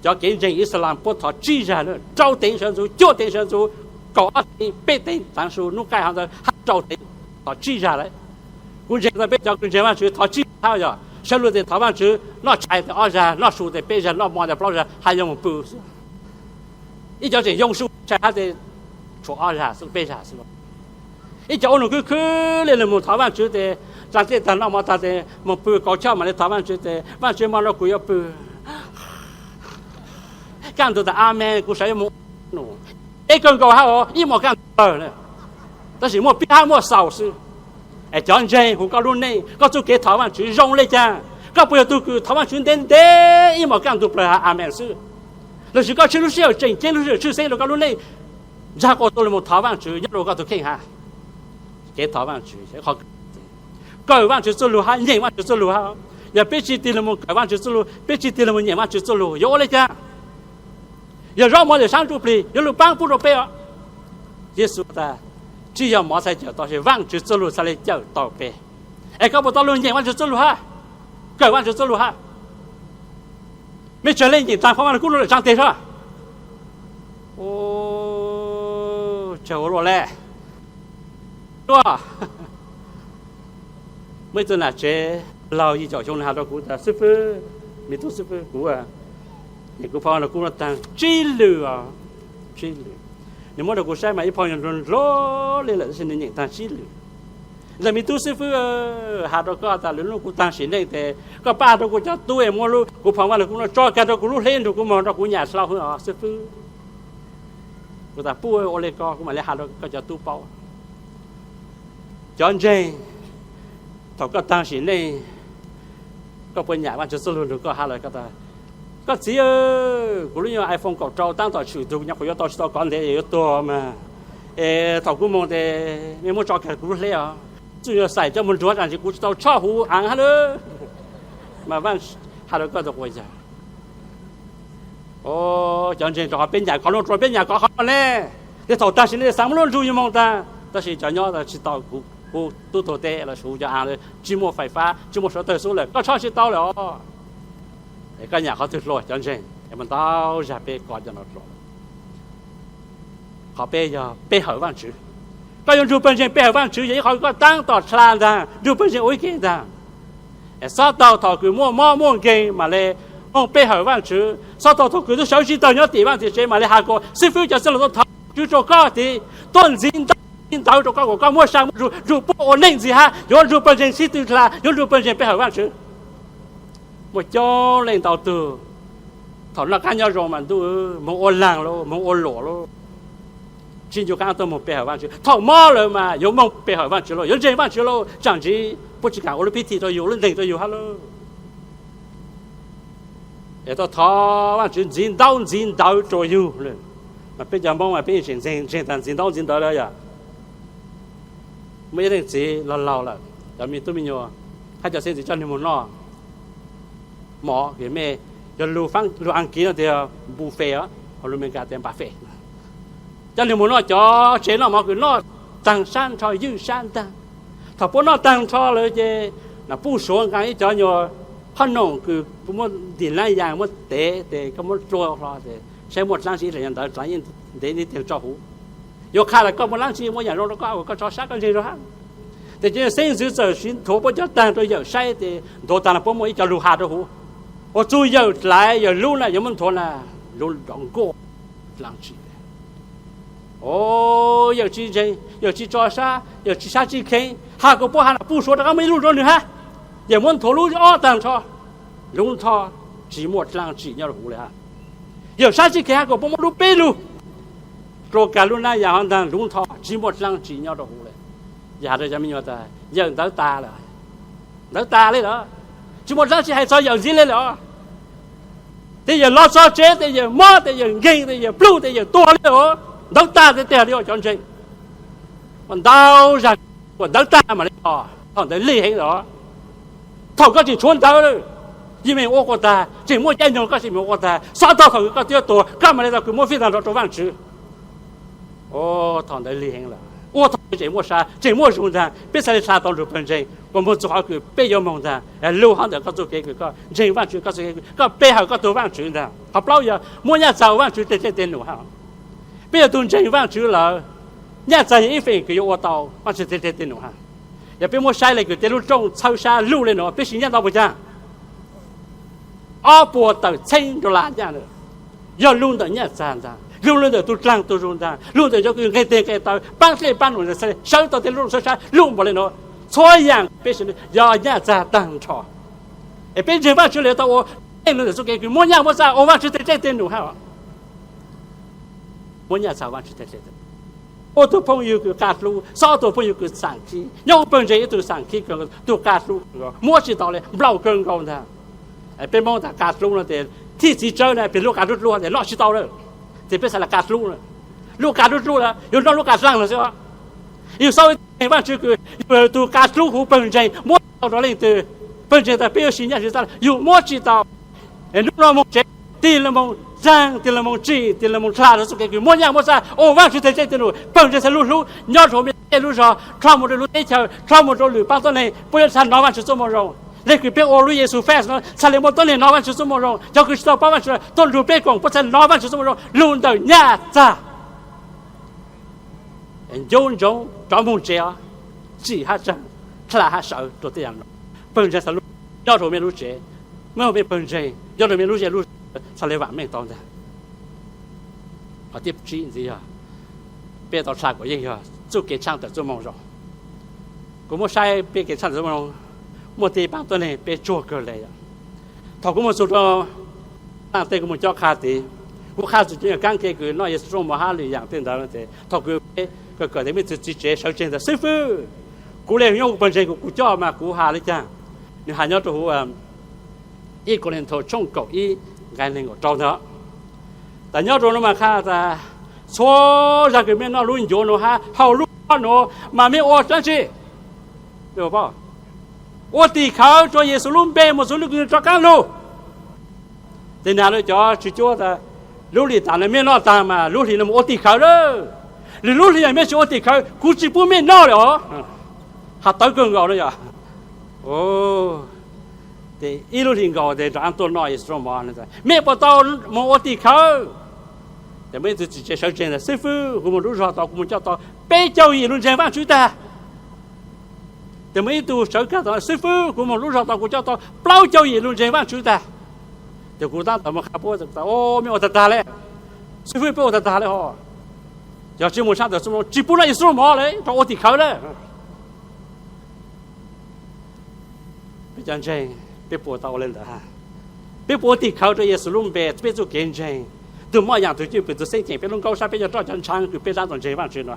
Cov kev ntseeg Islam puab thov tsib zag lawm, rau teev sawv ntxuv, cuaj teev sawv ntxuv, kaum ob teev, peb teev taav su, nub qaij hov ntawd hab rau teev, thov tsib zag lawm. Kuv ntseeg tas peb cov kws ntseeg Vaajtswv thov tsib zag hab yog sawv lug tes thov Vaajtswv, noj tshais tes ob zag, noj su tes peb zag, noj mo tes plaub zag hab yuav moog pw xwb. Ib cov tseem yoo su tshais hab tes tshuav ob zag xwb peb zag xwb. Ib cov ua num khwb khwb le lug moog thov Vaajtswv tes, tsaa dlej tag noj mov tag tes moog pw kaum choj mam le thov Vaajtswv tes Vaajtswv mo no kuv yuav pw. Kaj ntug tas amen kuv sawv yuav moog ua num. Deb kawg nkaus hab os, ib hmos kaj ntug plawg, tab sis muaj pib hab muaj xaus xwb. Es cov ntseeg huv koj lub neej, koj txuj kev thov Vaajtswv zoo le caag? Koj puas yog tug kws thov Vaajtswv ntev ntev ib hmos kaj ntug plawg has amen xwb? Lossis koj tswj lub sij hawm tseem ceeb, lub sij hawm tshwj xeeb rau koj lub neej, ntsag quas tuaj lug moog thov Vaajtswv nyob rau koj tug kheej hab? Kev thov Vaajtswv, kawm Vaajtswv txuj lug hab nyeem Vaajtswv txuj lug hab. Yog peb tsi tig lug moog kawm Vaajtswv txuj lug, peb tsi tig lug moog nyeem Vaajtswv txuj lug yuav ua le caag? Yog zaub mov ntawm sab ntsuj plig yuav lug paab pub rau peb os. Yexus tas, tsi yog mov txhaj cawm tau, tab sis Vaajtswv txuj lug txhaj le cawm tau peb. Es koj puas tau lug nyeem Vaajtswv txuj lug hab, kawm Vaajtswv txuj lug hab? Mej tsawg leej nyeem taag phoo Vaaj Lug Kub nuav lawm tsaa tes sab. Tsawg ua luaj le. Muaj ib tug nam tsev laug yim caum xyoo has rau kuv tas, xib fwb, me tub xib fwb, kuv nyeem kuv phoo Vaaj Lug Kub nuav taag tsib lwm os, tsib lwm. Nwg muab rau kuv saib mas ib phoo nyuag nrug nrug le lawm tab sis nwg nyeem taag tsib lwm. Ntawm me tub xib fwb, has rau koj tas lwm nub kuv taag sim neej tes koj pab has rau kuv cov tub es muab lub kuv phoo Vaaj Lug Kub nuav tso kag rau kuv lub hleb nrug kuv moog rau kuv nyam hlau hwv os xib fwb. Kuv tas pub ua le ko kuv mam le has rau koj cov tub paub. Cov ntseeg, thaum koj taag sim neej, koj puas nyam Vaajtswv txuj lug nrug koj hab lawm? Koj tas, koj txiv, kuv lub nyuag iPhone kaum rau taab tom tshwm tug, nyuam qhuav yuav tau tsi tau kov ntev yuav tuag mas. Es thaum kuv moog tes mej muab tso kag kuv lub hleb os, txuj nyuag xaim coj moog nrug tsaam ntsis kuv tsi tau tshoj huv aav hab lawm. Mas Vaaj has rau koj tug quas yawg, cov ntseeg, rau qhov peb nyam kov luaj ruam, peb nyam kov qhov no ne, ces thaum taag sim neej xaav muab luaj nrug yuav moog taag, tab sis cov nyob tsi tau, kuv tub tug teb los huv cov aav tsi muaj fais fab, tsi muaj suav tawg xub lawm, koj tshoj tsi tau lawm os. Es koj nyam qhov twg hluas cov ntseeg? Es muaj ntau zag peb kov cov no hluas. Qhov peb yog pe hawm Vaajtswv. Koj yuav nrug pawg ntseeg pe hawm Vaajtswv yog ib qhov koj taab tom dlha ntaag, nrug pawg ntseeg ua ib ke ntaag. Es xob tau thaum kws muaj mob muaj nkeeg mam le moog pe hawm Vaajtswv, xob tau thaum kws tub sawv tsi tau nyob tim Vaajtswv tsev mam le has kuas xib fwb cov txwj laug tuaj thov Tswv rau koj tid, tuaj ntxiv ntaub ntxiv ntawv rau koj kom koj muab sai muab zug, nrug puab ua neej ntxiv hab yuav nrug pawg ntseeg sib tw dlha, yuav nrug pawg ntseeg pe hawm Vaajtswv. Muaj coob leej ntau tug thaum noj qab nyob zoo mas ntuj, moog ua laag lauj, moog ua luam lauj, tsi ncu qaab tuaj moog pe hawm Vaajtswv. Thaum mob lawm mas yuav moog pe hawm Vaajtswv lauj, yuav ntseeg Vaajtswv lauj, tsaam ntsis puab tsi kaam ua lub phiv thi rau yug, lub nteeg rau yug hab lauj. Es tau thov Vaajtswv ntxiv ntaub ntxiv ntawv rua yug. Mas peb cov Moob mas peb yeej tseem ntseeg, ntseeg taag ntxiv ntaub ntxiv ntawv le yog. Muaj ib leej txiv laug laug lawm, cov me tub me nyuam hab cov xeeb ntxwv coj nwg moog noj mov, mej yog lug Askiv no tias buffet os, ho lug Amelikas tias buffet. Coj nwg moog noj cov tsev noj mov kws noj taag sab nrho ywj sab ntaag. Thaum puab noj taag nrho lawm ces na puj suav nqaa ib cov nyuas qhob noom kws puab muab ntim laab yaas muab tev tes koj muab dlua hlo tes saib muaj dlaab tsi, ib dlaim yog ntawd dlaab yeej ntev ib teeg tso huv. Yuav qha tas koj muaj dlaab tsi, muaj yaam zoo rau koj, koj tso sab koj ntseeg rau hab. Tes cov xeeb ntxwv txawm siv nthuav puab cov taag rua yawm saib tes nthuav taag los puab muaj ib co lug has rau huv. Ua txug yawm dlaiv yawm lub na yuav muab nthuav na, lub nrov nkuaj dlaab tsi. O, yawm tsi ntseeg, yawm tsi tso sab, yawm tsi sab tsi kheev, has kom puab has na puj suav rov qaab muaj ib lub rua nwg hab. Yawm muab nthuav lub ob taag nrho, lub nrho tsi muaj dlaab tsi nyob rau huv le hab. Yawm sab tsi kheev has kom puab muab lub peb lug dlua kag lub nab yaas hov ntaag, lub nrho tsi muaj dlaab tsi nyob rau huv le. Yawm has rua cov me nyuam tas yawm ntawv tas lawm. Ntawv tas le lawm, tsi muaj dlaab tsi hais txog yawm ntxiv le lawm. Tes yawm los txog tsev tes yawm mob tes yawm nkeeg tes yawm pluj tes yawm tuag le os. Ntawv tas tes tes li os cov ntseeg. Ua ntau zag, ua ntawv tag mam li os, thaum ntawd lig heev lawm. Thaum koj tseem tshuav ntawv, yeej meem ua quas tag, tseem muaj caij nyoog koj tseem meem ua quas tag, xob tog thaum kws koj twb tuag koj mam li tau kws muab fij tag nrho rau Vaajtswv. Thaum ntawd lig heev lawm, ua thaum tseem muaj sab tseem muaj zug ntaag, peb txhaj li dlha tau nrug pawg ntseeg kua muag txug qhov kws peb yuav moog ntaag. Lug hov ntawm koj txuj kev kws koj ntseeg Vaajtswv, koj txuj kev kws koj pe hawm koj tug Vaajtswv ntaag. Qhov plaub yog muab nyaj txag ua Vaajtswv teg dlej teg num hab. Peb yog tug ntseeg Vaajtswv lawm, nyaj txag yog ib feem kws yuav ua tau Vaajtswv teg dlej teg num hab. Yog peb muab saib le kws tej lub rooj txhawb sab lug le nuav peb siv nyaj ntau puas caag? Ob puas tawm txheeb dollar nyaj. Yog lug ntawm nyaj txag ntaag, lug le ntawm tug dlaag tug zug ntaag, lug ntawm cov kws nqeg teg nqeg taw paab dlej paab num ntawd txhaj sawv tau tej lub rooj txhawb sab lug npaum le nuav. Txhua yaam peb siv yog nyaj txag taag nrho. Es peb ntseeg Vaajtswv le tau ua tej lug ntawm txuj kev kws muab nyaj muab txag ua Vaajtswv teg dlej teg num hab. Muab nyaj txag Vaajtswv teg dlej teg num. Ua tug phooj ywg kws qab hlub, xob ua tug phooj ywg kws xam khib, nyob ua pawg ntseeg ib tug xam khib kawg, tug qab hlub, muab tsi tau le nplaum kawg nkaus ntaag. Peb Moob tas qab hlub no tes thij txiv tsawb na peb lub qab dlub dlub tes noj tsi tau lawm, tes peb xaav le qab hlub na. Lub qab dlub dlub na yug noj lub qab dlaag no xwb. Yug xob ua tug ntseeg Vaajtswv kws yug tug qab hlub huv pawg ntseeg muab tau rua leej twg, pawg ntseeg tas peb yuav siv nyaj siv txag, yug muab tsi tau. Es nub no moog tsev, tig le moog txaag, tig le moog tsim, tig le moog dlha rua txuj kev kws muab nyaj muab txag ua Vaajtswv teg dlej teg num, pawg ntseeg txhaj lub hlub nyob rua mej tej lub zog, dlhau moog rua lub teb chaws, dlhau moog rua lwm paab tuab neeg, puab yuav txhaj nov Vaajtswv txuj moo zoo. Le kws peb ua lub Yexus Fest no txhaj le muaj tuab neeg nov Vaajtswv txuj moo zoo, cov kws tsi tau paub Vaajtswv tuaj nrug peb koom puab txhaj nov Vaajtswv txuj moo zoo lug ntawm nyaj txag. Ncu ntsoov rov moog tsev os, tsim hab tsaag, dlha hab sawv rua tej yaam no. Pawg ntseeg txhaj lub, nyob rua mej lub tsev, mej ua mej pawg ntseeg, nyob rua mej lub zej lub zog txhaj le vaam meej tau ntaag. Qhov thib tsib ntxiv yog peb tau dlha kuas yeej yog txuj kev tshaaj tawm txuj moo zoo. Kuv muab saib peb kev tshaaj tawm txuj moo zoo, muaj tej paab tuab neeg peb tsuag kawg le. Thaum kuv moog txug rua laaj teb kuv moog cob qha tid, kuv qha txug cov nyuas kaab ke kws noj Yexus Txuj Moo Zoo hab lwm yaam tej ntawd tes thaum kws peb kawm kawm tes muaj ib tug txiv tsev sawv tseeg tas xib fwb, kuv le nyob huv pawg ntseeg kws kuv coj mas kuv has le caag. Nwg has nyob rua huv Ib Kauleethaus tshooj kaum ib nqai neeg nkaum rau ntawd. Tas nyob rua nuav mas qha tas txhua zag kws mej noj lub ncuav nuav hab haus lub khaub nuav mas mej ua dlaab tsi? Ua tim khawv rua Yexus lub npe moog txug lub kws rov qaab lug. Tes nag le cov tswv cuab tas lub hlis tas no mej noj taag mas lub hlis no moog ua tim khawv lawm. Lwm lub hlis mej tsi ua tim khawv kuv tsi pub mej noj le os. Has tawv kawg nkaus le yog. Tes ib lub hlis nkaus tes rov qaab tuaj noj Yexus Txuj Moo Zoo, mej puas tau moog ua tim khawv? Tes muaj ib tug txiv tsev sawv tseeg tas xib fwb, kuv moog lub zog tau kuv moog coj tau peb caug yim lug ntseeg Vaajtswv tag. Tes muaj ib tug sawv kag tas xib fwb, kuv moog lub zog tau kuv coj tau plaub caug yim lug ntseeg Vaajtswv tag. Tes kuv taab tom moog qha puab tas o, mej ua tag tag le, xib fwb peb ua tag tag le hos. Yog tsis mus tshaj tawm txuj moo zoo tsis pub noj Yexus mov lawm, rau ua tim khawv lawm. Peb cov ntseeg, peb puas tau ua li ntawd? Peb puas ua tim khawv rau Yexus lub npe, peb txuj kev ntseeg, tus moj yam, tus cwj pwm, tus xeeb ceem, peb lub nkaub sab, peb cov roj cov ntshav uas peb ntab tom ntseeg Vaajtswv no?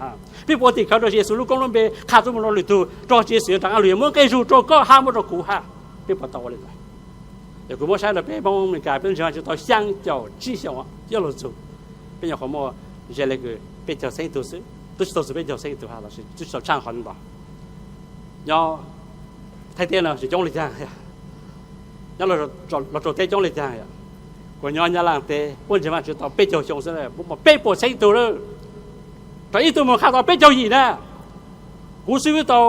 Peb puas ua tim khawv rau Yexus lub koob lub npe, qha txuj moo zoo lwm tug, rau Tswv Yexus yog rov qab lug, yog muab nqe zug rau koj hab muab rau kuv hab? Peb puas tau ua li ntawd? Yog kuv muab saib rau peb Hmoob Amelikas, peb ntseeg Vaajtswv tau xyaa caum tsib xyoos, ib lub txug, peb nyuam qhuav muaj ze le kws peb caug xeeb tug xwb, twb tsis tau txug peb caug xeeb tug hab, los sis twb tsis tau tshaj qhov ntawd. Nyob Thaib teb no tsis coob li caag, nyob Los Tsuas teb coob li caag. Kuv nyob Nyab Laaj teb, puab ntseeg Vaajtswv tau peb caug xyoo xwb, muaj peb puas xeeb tug lawm. Rau ib tug moog qha tau peb caug yim na. Kuv xib hwb tau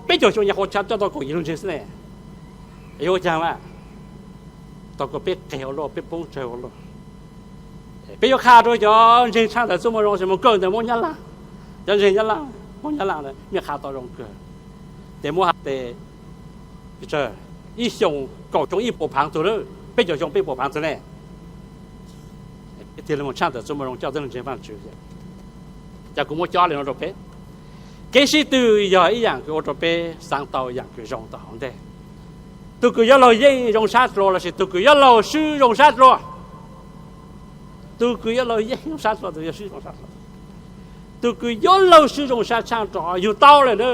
peb caug xyoo nyag qhuav coj tau kaum yim lug ntseeg xwb ne. Yuav ua caag mas? Tau kuas peb qeg ua luaj, peb poob tsawg ua luaj. Peb yuav qha rau cov ntseeg tshaj tawm txuj moo zoo es moog kawm ntawm Moob Nyab Laaj, cov ntseeg Nyab Laaj, Moob Nyab Laaj mej qha tau zoo kawg. Tes muab has tes ib xyoos kaum xyoo ib puas phaav tug lawm, peb caug xyoo peb puas phaav tug ne. Peb tig lug moog tshaj tawm txuj moo zoo coj tib neeg ntseeg Vaajtswv. Ces kuv muab cob le nuav rau peb. Kev sib tw yog ib yaam kws ua rau peb xaav tau yaam kws zoo tau hauv ntej. Tug kws yuav laug yeej zoo sab dlua lossis tug kws yuav laug swb zoo sab dlua? Tug kws yuav laug yeej zoo sab dlua, tug yuav swb zoo sab dlua. Tug kws yuav laug swb zoo sab tshaj rua yug tau lawm na.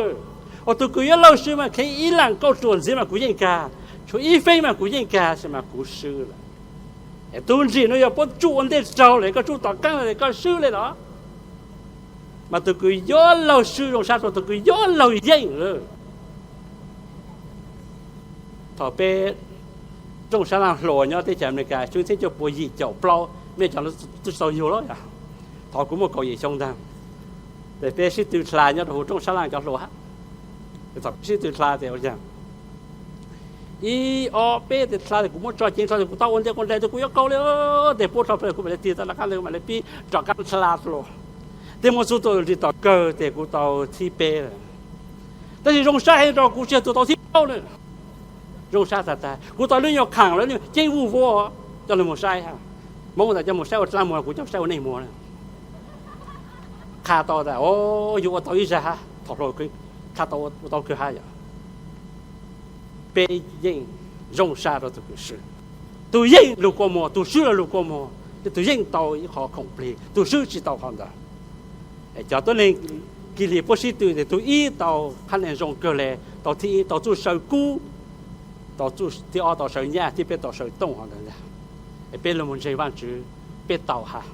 Ua tug kws yuav laug swb mas kheev ib laam kauj ruam ntxiv mas kuv yeej kag, tshuav ib feeb mas kuv yeej kag, tab sis mas kuv swb lawm. Es tug ntsim nuav yog puab tsuj ua ntej tsaug lawm, koj tsuj tom qaab lawm koj swb le los? Mas tug kws yuav laug swb zoo sab dlua, tug kws yuav laug yeej lawm. Thaum peb rooj sab laaj hluas nyob teb chaws Amelikas xyoo ib txhiab cuaj puas yim caum plaub, mej cov tub tsis tau yug los yog, thaum kuv muaj kaum yim xyoo ntag, tes peb sib tw dlha nyob rau huv rooj sab laaj cov hluas hab. Thaum peb sib tw dlha tes ua caag, ib ob peb tes dlha tes kuv muab tso ceev tso tes kuv tau ua ntej quas nraim tes kuv yuav qaug le, tes puab rho plawg kuv mam le tig tau rov qaab le, kuv mam le pib rov qaab dlha dlua. Tes muaj txug tus nrim tom kawg tes kuv tau thib peb lawm. Tab sis zoo sab heev rua kuv tsi yog tus tau thib plaub na. Zoo sab tag tag, kuv tau lub nyuag khaam lawm, ceeb vuj vuab, coj lug moog saib hab. Moob tas coj moog saib ua dlaab muag, kuv coj saib ua neej muag na. Qha tau tas, o, yug ua tau ib zag hab, thaum hluas qha tau ua tau kawg hab yog. Peb yeej zoo sab rua tug kws swb. Tug yeej lug kua muag, tug swb los lug kua muag, tug yeej tau ib qho khoom plig, tug swb tsi tau qhov ntawd. Cov tuab neeg Kilis puab sib tw tes tug ib tau qhab neeg zoo kawg le, tau thib ib tau txuj saw kub, tau txuj thib ob tau saw nyaj, thib peb tau saw tooj hov ntawd ntag. Peb lug moog ntseeg Vaajtswv, peb tau hab.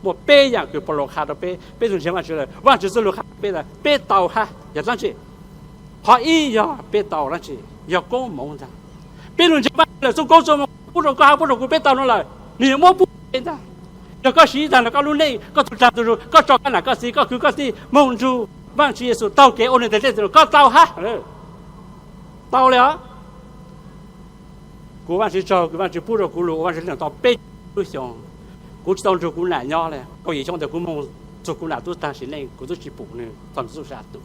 Muaj peb yaam kws Paulus qha rua peb, peb tug ntseeg Vaajtswv lawm, Vaajtswv txuj lug qha peb tas peb tau hab yog dlaab tsi. Qhov ib yog peb tau dlaab tsi? Yog koob moov ntag. Peb lug ntseeg Vaajtswv lawm, txuj koob txuj moov puab rua koj hab puab rua kuv, peb tau nuav lawm, nwg yuav muab pub peb ntag. Yog koj siv tag nrho koj lub neej, koj tug dlaag tug zug, koj tso koj nam koj txiv, koj kwv koj tij moog nrug Vaajtswv Yexus taug kev ua nwg tes dlej, koj tau hab. Tau le os. Kuv Vaajtswv tsaug kws Vaajtswv pub rua kuv lug ua Vaajtswv tau peb lub xyoo. Kuv tsi tau nrug kuv nam nyob le, kaum yim xyoo ntawd kuv moog txug kuv nam tub taag sim neej, kuv tub tsi pum nwg txug txuj sa tus.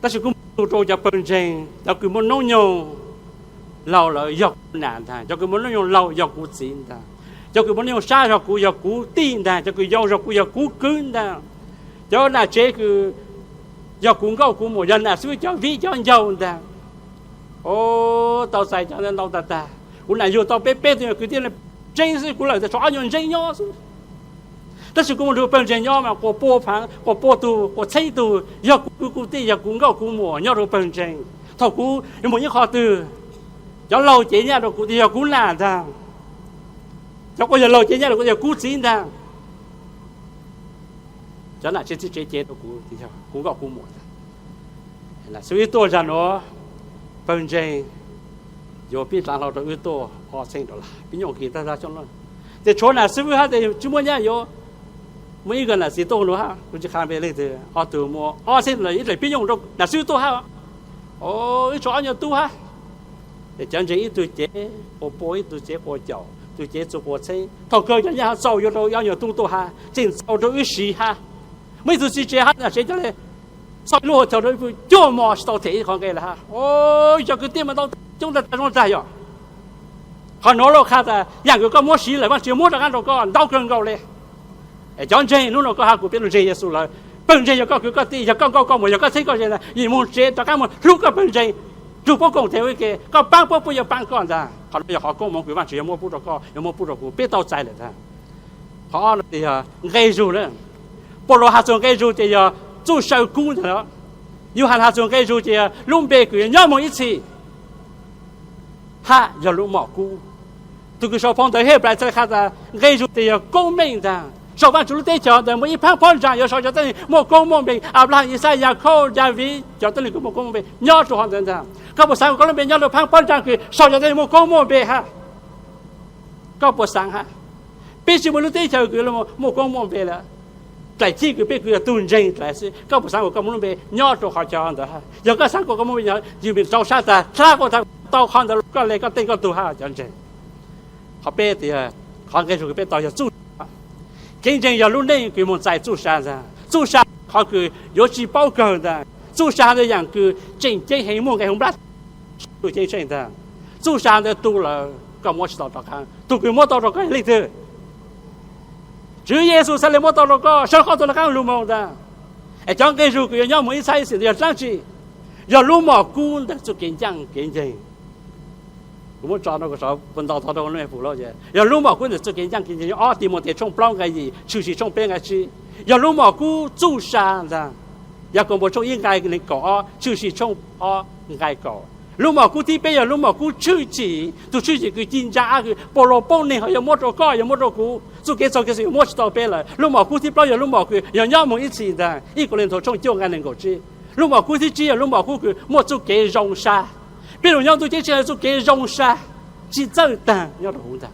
Tab sis kuv moog txug rua cov pawg ntseeg, cov kws muaj noob nyoog laug lawm yog kuv nam ntag, cov kws muaj noob nyoog laug yog kuv txiv ntag, cov kws muaj noob nyoog sab zog kuv yog kuv tij ntag, cov kws yau zog kuv yog kuv kwv ntag, cov nam tsev kws yog kuv nkauj kuv muam, yog nam xib fwb cov viv cov ncaus ntag. O, tau txais cov ntau tag tag. Kuv nam yug tau peb peb tug kwv tij, ntseeb xwb, kuv lawm tas tshuav ob nyuag ntseeb nyob xwb. Tab sis kuv moog nrug pawg ntseeg nyob mas quas pua phaav, quas pua tug, quas txheeb tug yog kuv kwv kuv tij, yog kuv nkauj kuv muam nyob rua pawg ntseeg. Thaum kuv yuav moog ib qho twg, cov laug cev nyaj rua kuv tes yog kuv nam ntag. Cov quas yog laug cev nyaj rua kuv yog kuv txiv ntag. Cov nam tsev txiv tsev cev rua kuv tes yog kuv nkauj kuv muam ntag. Nam xib fwb wb tuaj zag nuav, pawg ntseeg yuav pib dlaav hlau rua wb tuaj ob txheeb dollar, pib nyooj kis tag zag xyoo no. Tes tshuav nam xib fwb hab tes tsi muaj nyaj yuav. Muaj ib nkawd nam txiv tuaj nuav hab, kuv tsi qha npe leej twg, ob tug muaj ob txheeb dollar, ib dlaim pib nyooj rua nam xib fwb tuaj hab. O, wb tshuav ob nyuag tub hab. Tes cov ntseeg ib tug cev quas pua, ib tug cev quas caum, tug cev txug quas txheeb, thaum kawg cov nyaj ho txaus yuav rua ob nyuag tub tuaj hab, tseem txaus rua wb siv hab. Muaj ib tug txiv tsev hab nam tsev coj le txhoj lub hua thaug rua wb pw cuaj mos tsi tau them ib qho nqe le hab. O, cov kwv tij mas ntau coob tag tag zoo tag yog. Qhov nuav lawv qha tas yaam kws koj muab siv lawm Vaajtswv muab rov qaab rua koj ntau kawg nkaus le. Es cov ntseeg, hnub no koj hab kuv peb lug ntseeg Yexus lawm, pawg ntseeg yog koj kwv koj tij, yog koj nkauj koj muam, yog koj txheeb koj ze ntag, yim moog tsev rov qaab moog hlub koj pawg ntseeg, rug puab koom tes ua ke, koj paab puab, puab yuav paab koj ntag. Qhov no yog qhov koob moov kws Vaajtswv yuav muab pub rau koj, yuav muab pub rau kuv, peb tau txais lawm ntag. Qhov ob no tes yog nqe zug lawm. Paulus has txug nqe zug tes yog txuj sa kub ntag. Yauhas has txug nqe zug tes yog lub npe kws yuav nyob moog ib txhis hab yog lub mom kub. Tug kws sau phau ntawv Henplais txhaj le has tas nqe zug tes yog koob meej ntag. Sau Vaajtswv lub teb chaws ntawd muaj ib phaab phab ntsaa yuav sau cov tuab neeg muaj koob muaj npe, Anplahas, Ixayas, Khaub, Daviv, cov tuab neeg kws muaj koob muaj npe nyob rau hov ntawd ntag. Koj puas xaav kuas koj lub npe nyob rau phaab phab ntsaa kws sau cov tuab neeg muaj koob muaj npe hab? Koj puas xaav hab? Peb tsi muaj lub teb chaws kws muaj koob muaj npe lawm. Dlaim chij kws peb kws yog tug ntseeg dlaim xwb, koj puas xaav kuas koj muaj lub npe nyob rau qhov chaw ntawd hab? Yog koj xaav kuas koj muaj npe nyob, yug mej rau sab tas dlha kuas tau qhov ntawd los koj le koj teej koj tug hab cov ntseeg. Qhov peb tes, qhov nqe zug kws peb tau yog txuj sa. Kev ntseeg yog lub neej kws moog txais txuj sa ntag. Txuj sa qhov kws yuav tsi paub kawg ntag. Txuj sa ntawd yaam kws tseem ceeb heev, muaj nqe hu nplaj txuj ceeb tsheej ntag. Txuj sa ntawd tu lawm koj muab tsi tau rov qaab, tug kws muab tau rau koj yog leej twg? Tswv Yexus txhaj le muab tau rau koj, sawv qhov tuag rov qaab lug moog ntag. Es cov nqe zug kws yuav nyob moog ib txhab ib txhis ntawd yog dlaab tsi? Yog lub mom kub ntawm txuj kev ncaaj kev nceeg. Kuv muab tso no kuv sau ntau tau rau lub me pum lawm, yog lub mom kub ntawm txuj kev ncaaj kev nceeg. Ob Timautes tshooj plaub nqe yim, Tshwm Sim tshooj peb nqe tsib, yog lub mom kub txuj sa ntag. Yakaunpaus tshooj ib nqe neeg kaum ob, Tshwm Sim tshooj ob nqe kaum. Lub mom kub thib peb yog lub mom kub tshwj chim, tug tshwj chim kws ci ntsa ab kws Paulus poob neeg ho yuav muab rau koj, yuav muab rau kuv. Txuj kev txog Khetos yuav muab tsi tau peb lawm. Lub mom kub thib plaub yog lub mom kws yog nyob moog ib txhis ntag, Ib Kauleethaus tshooj cuaj nqe neeg nkaum tsib. Lub mom kub thib tsib yog lub mom kub kws muaj txuj kev zoo sab. Peb lug nyob ntuj ceeb tsheej yog txuj kev zoo sab tsi txawj taag nyob rau huv ntag.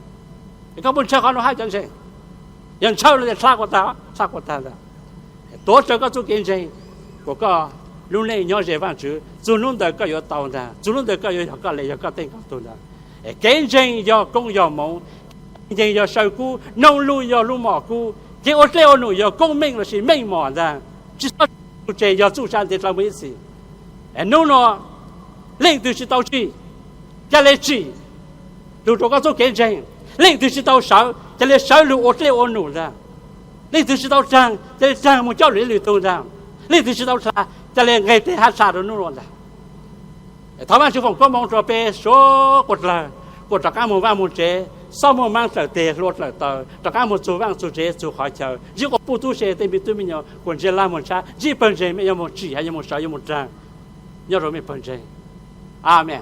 Es koj puas ntshaw qhov nuav hab cov ntseeg? Yog ntshaw lawm tes dlha kuas taag, dlha kuas taag ntag. Tuav tsawv koj txuj kev ntseeg, kuas koj lub neej nyob ze Vaajtswv, txug nub ntawd koj yuav tau ntag, txug nub ntawd koj yuav yog koj le, yog koj teej koj tug ntag. Es kev ntseeg yog koob yog moov, kev ntseeg yog saw kub, noog lug yog lub mom kub, kev ua dlej ua num yog koob meej lossis meej mom ntag. Tsi xob tug tseg yog txuj sa ntev dlhau moog ib txhis. Es nub nua, leej twg tsi tau tsim, ca le tsim lug rua koj txuj kev ntseeg. Leej twg tsi tau sawv, ca le sawv lug ua dlej ua num ntag. Leej twg tsi tau raag, ca le raag moog coj lwm lwm tug ntag. Leej twg tsi tau dlha, ca le nqeg teg hab dlha rua nub nua ntag. Thov Vaajtswv foom koob moov rua peb suav dlawg, kuas rov qaab moog vaaj moog tsev, xob muaj maab dlawm teg hlua dlawm taw, rov qaab moog txug vaaj txug tsev txug qhov chaw, ntsib quas puj tub se tej me tub me nyuam kuas ntsia laj moog tshab, ntsib pawg ntseeg mej yuav moog tsim hab yuav moog sawv yuav moog raag nyob rua mej pawg ntseeg. Amees.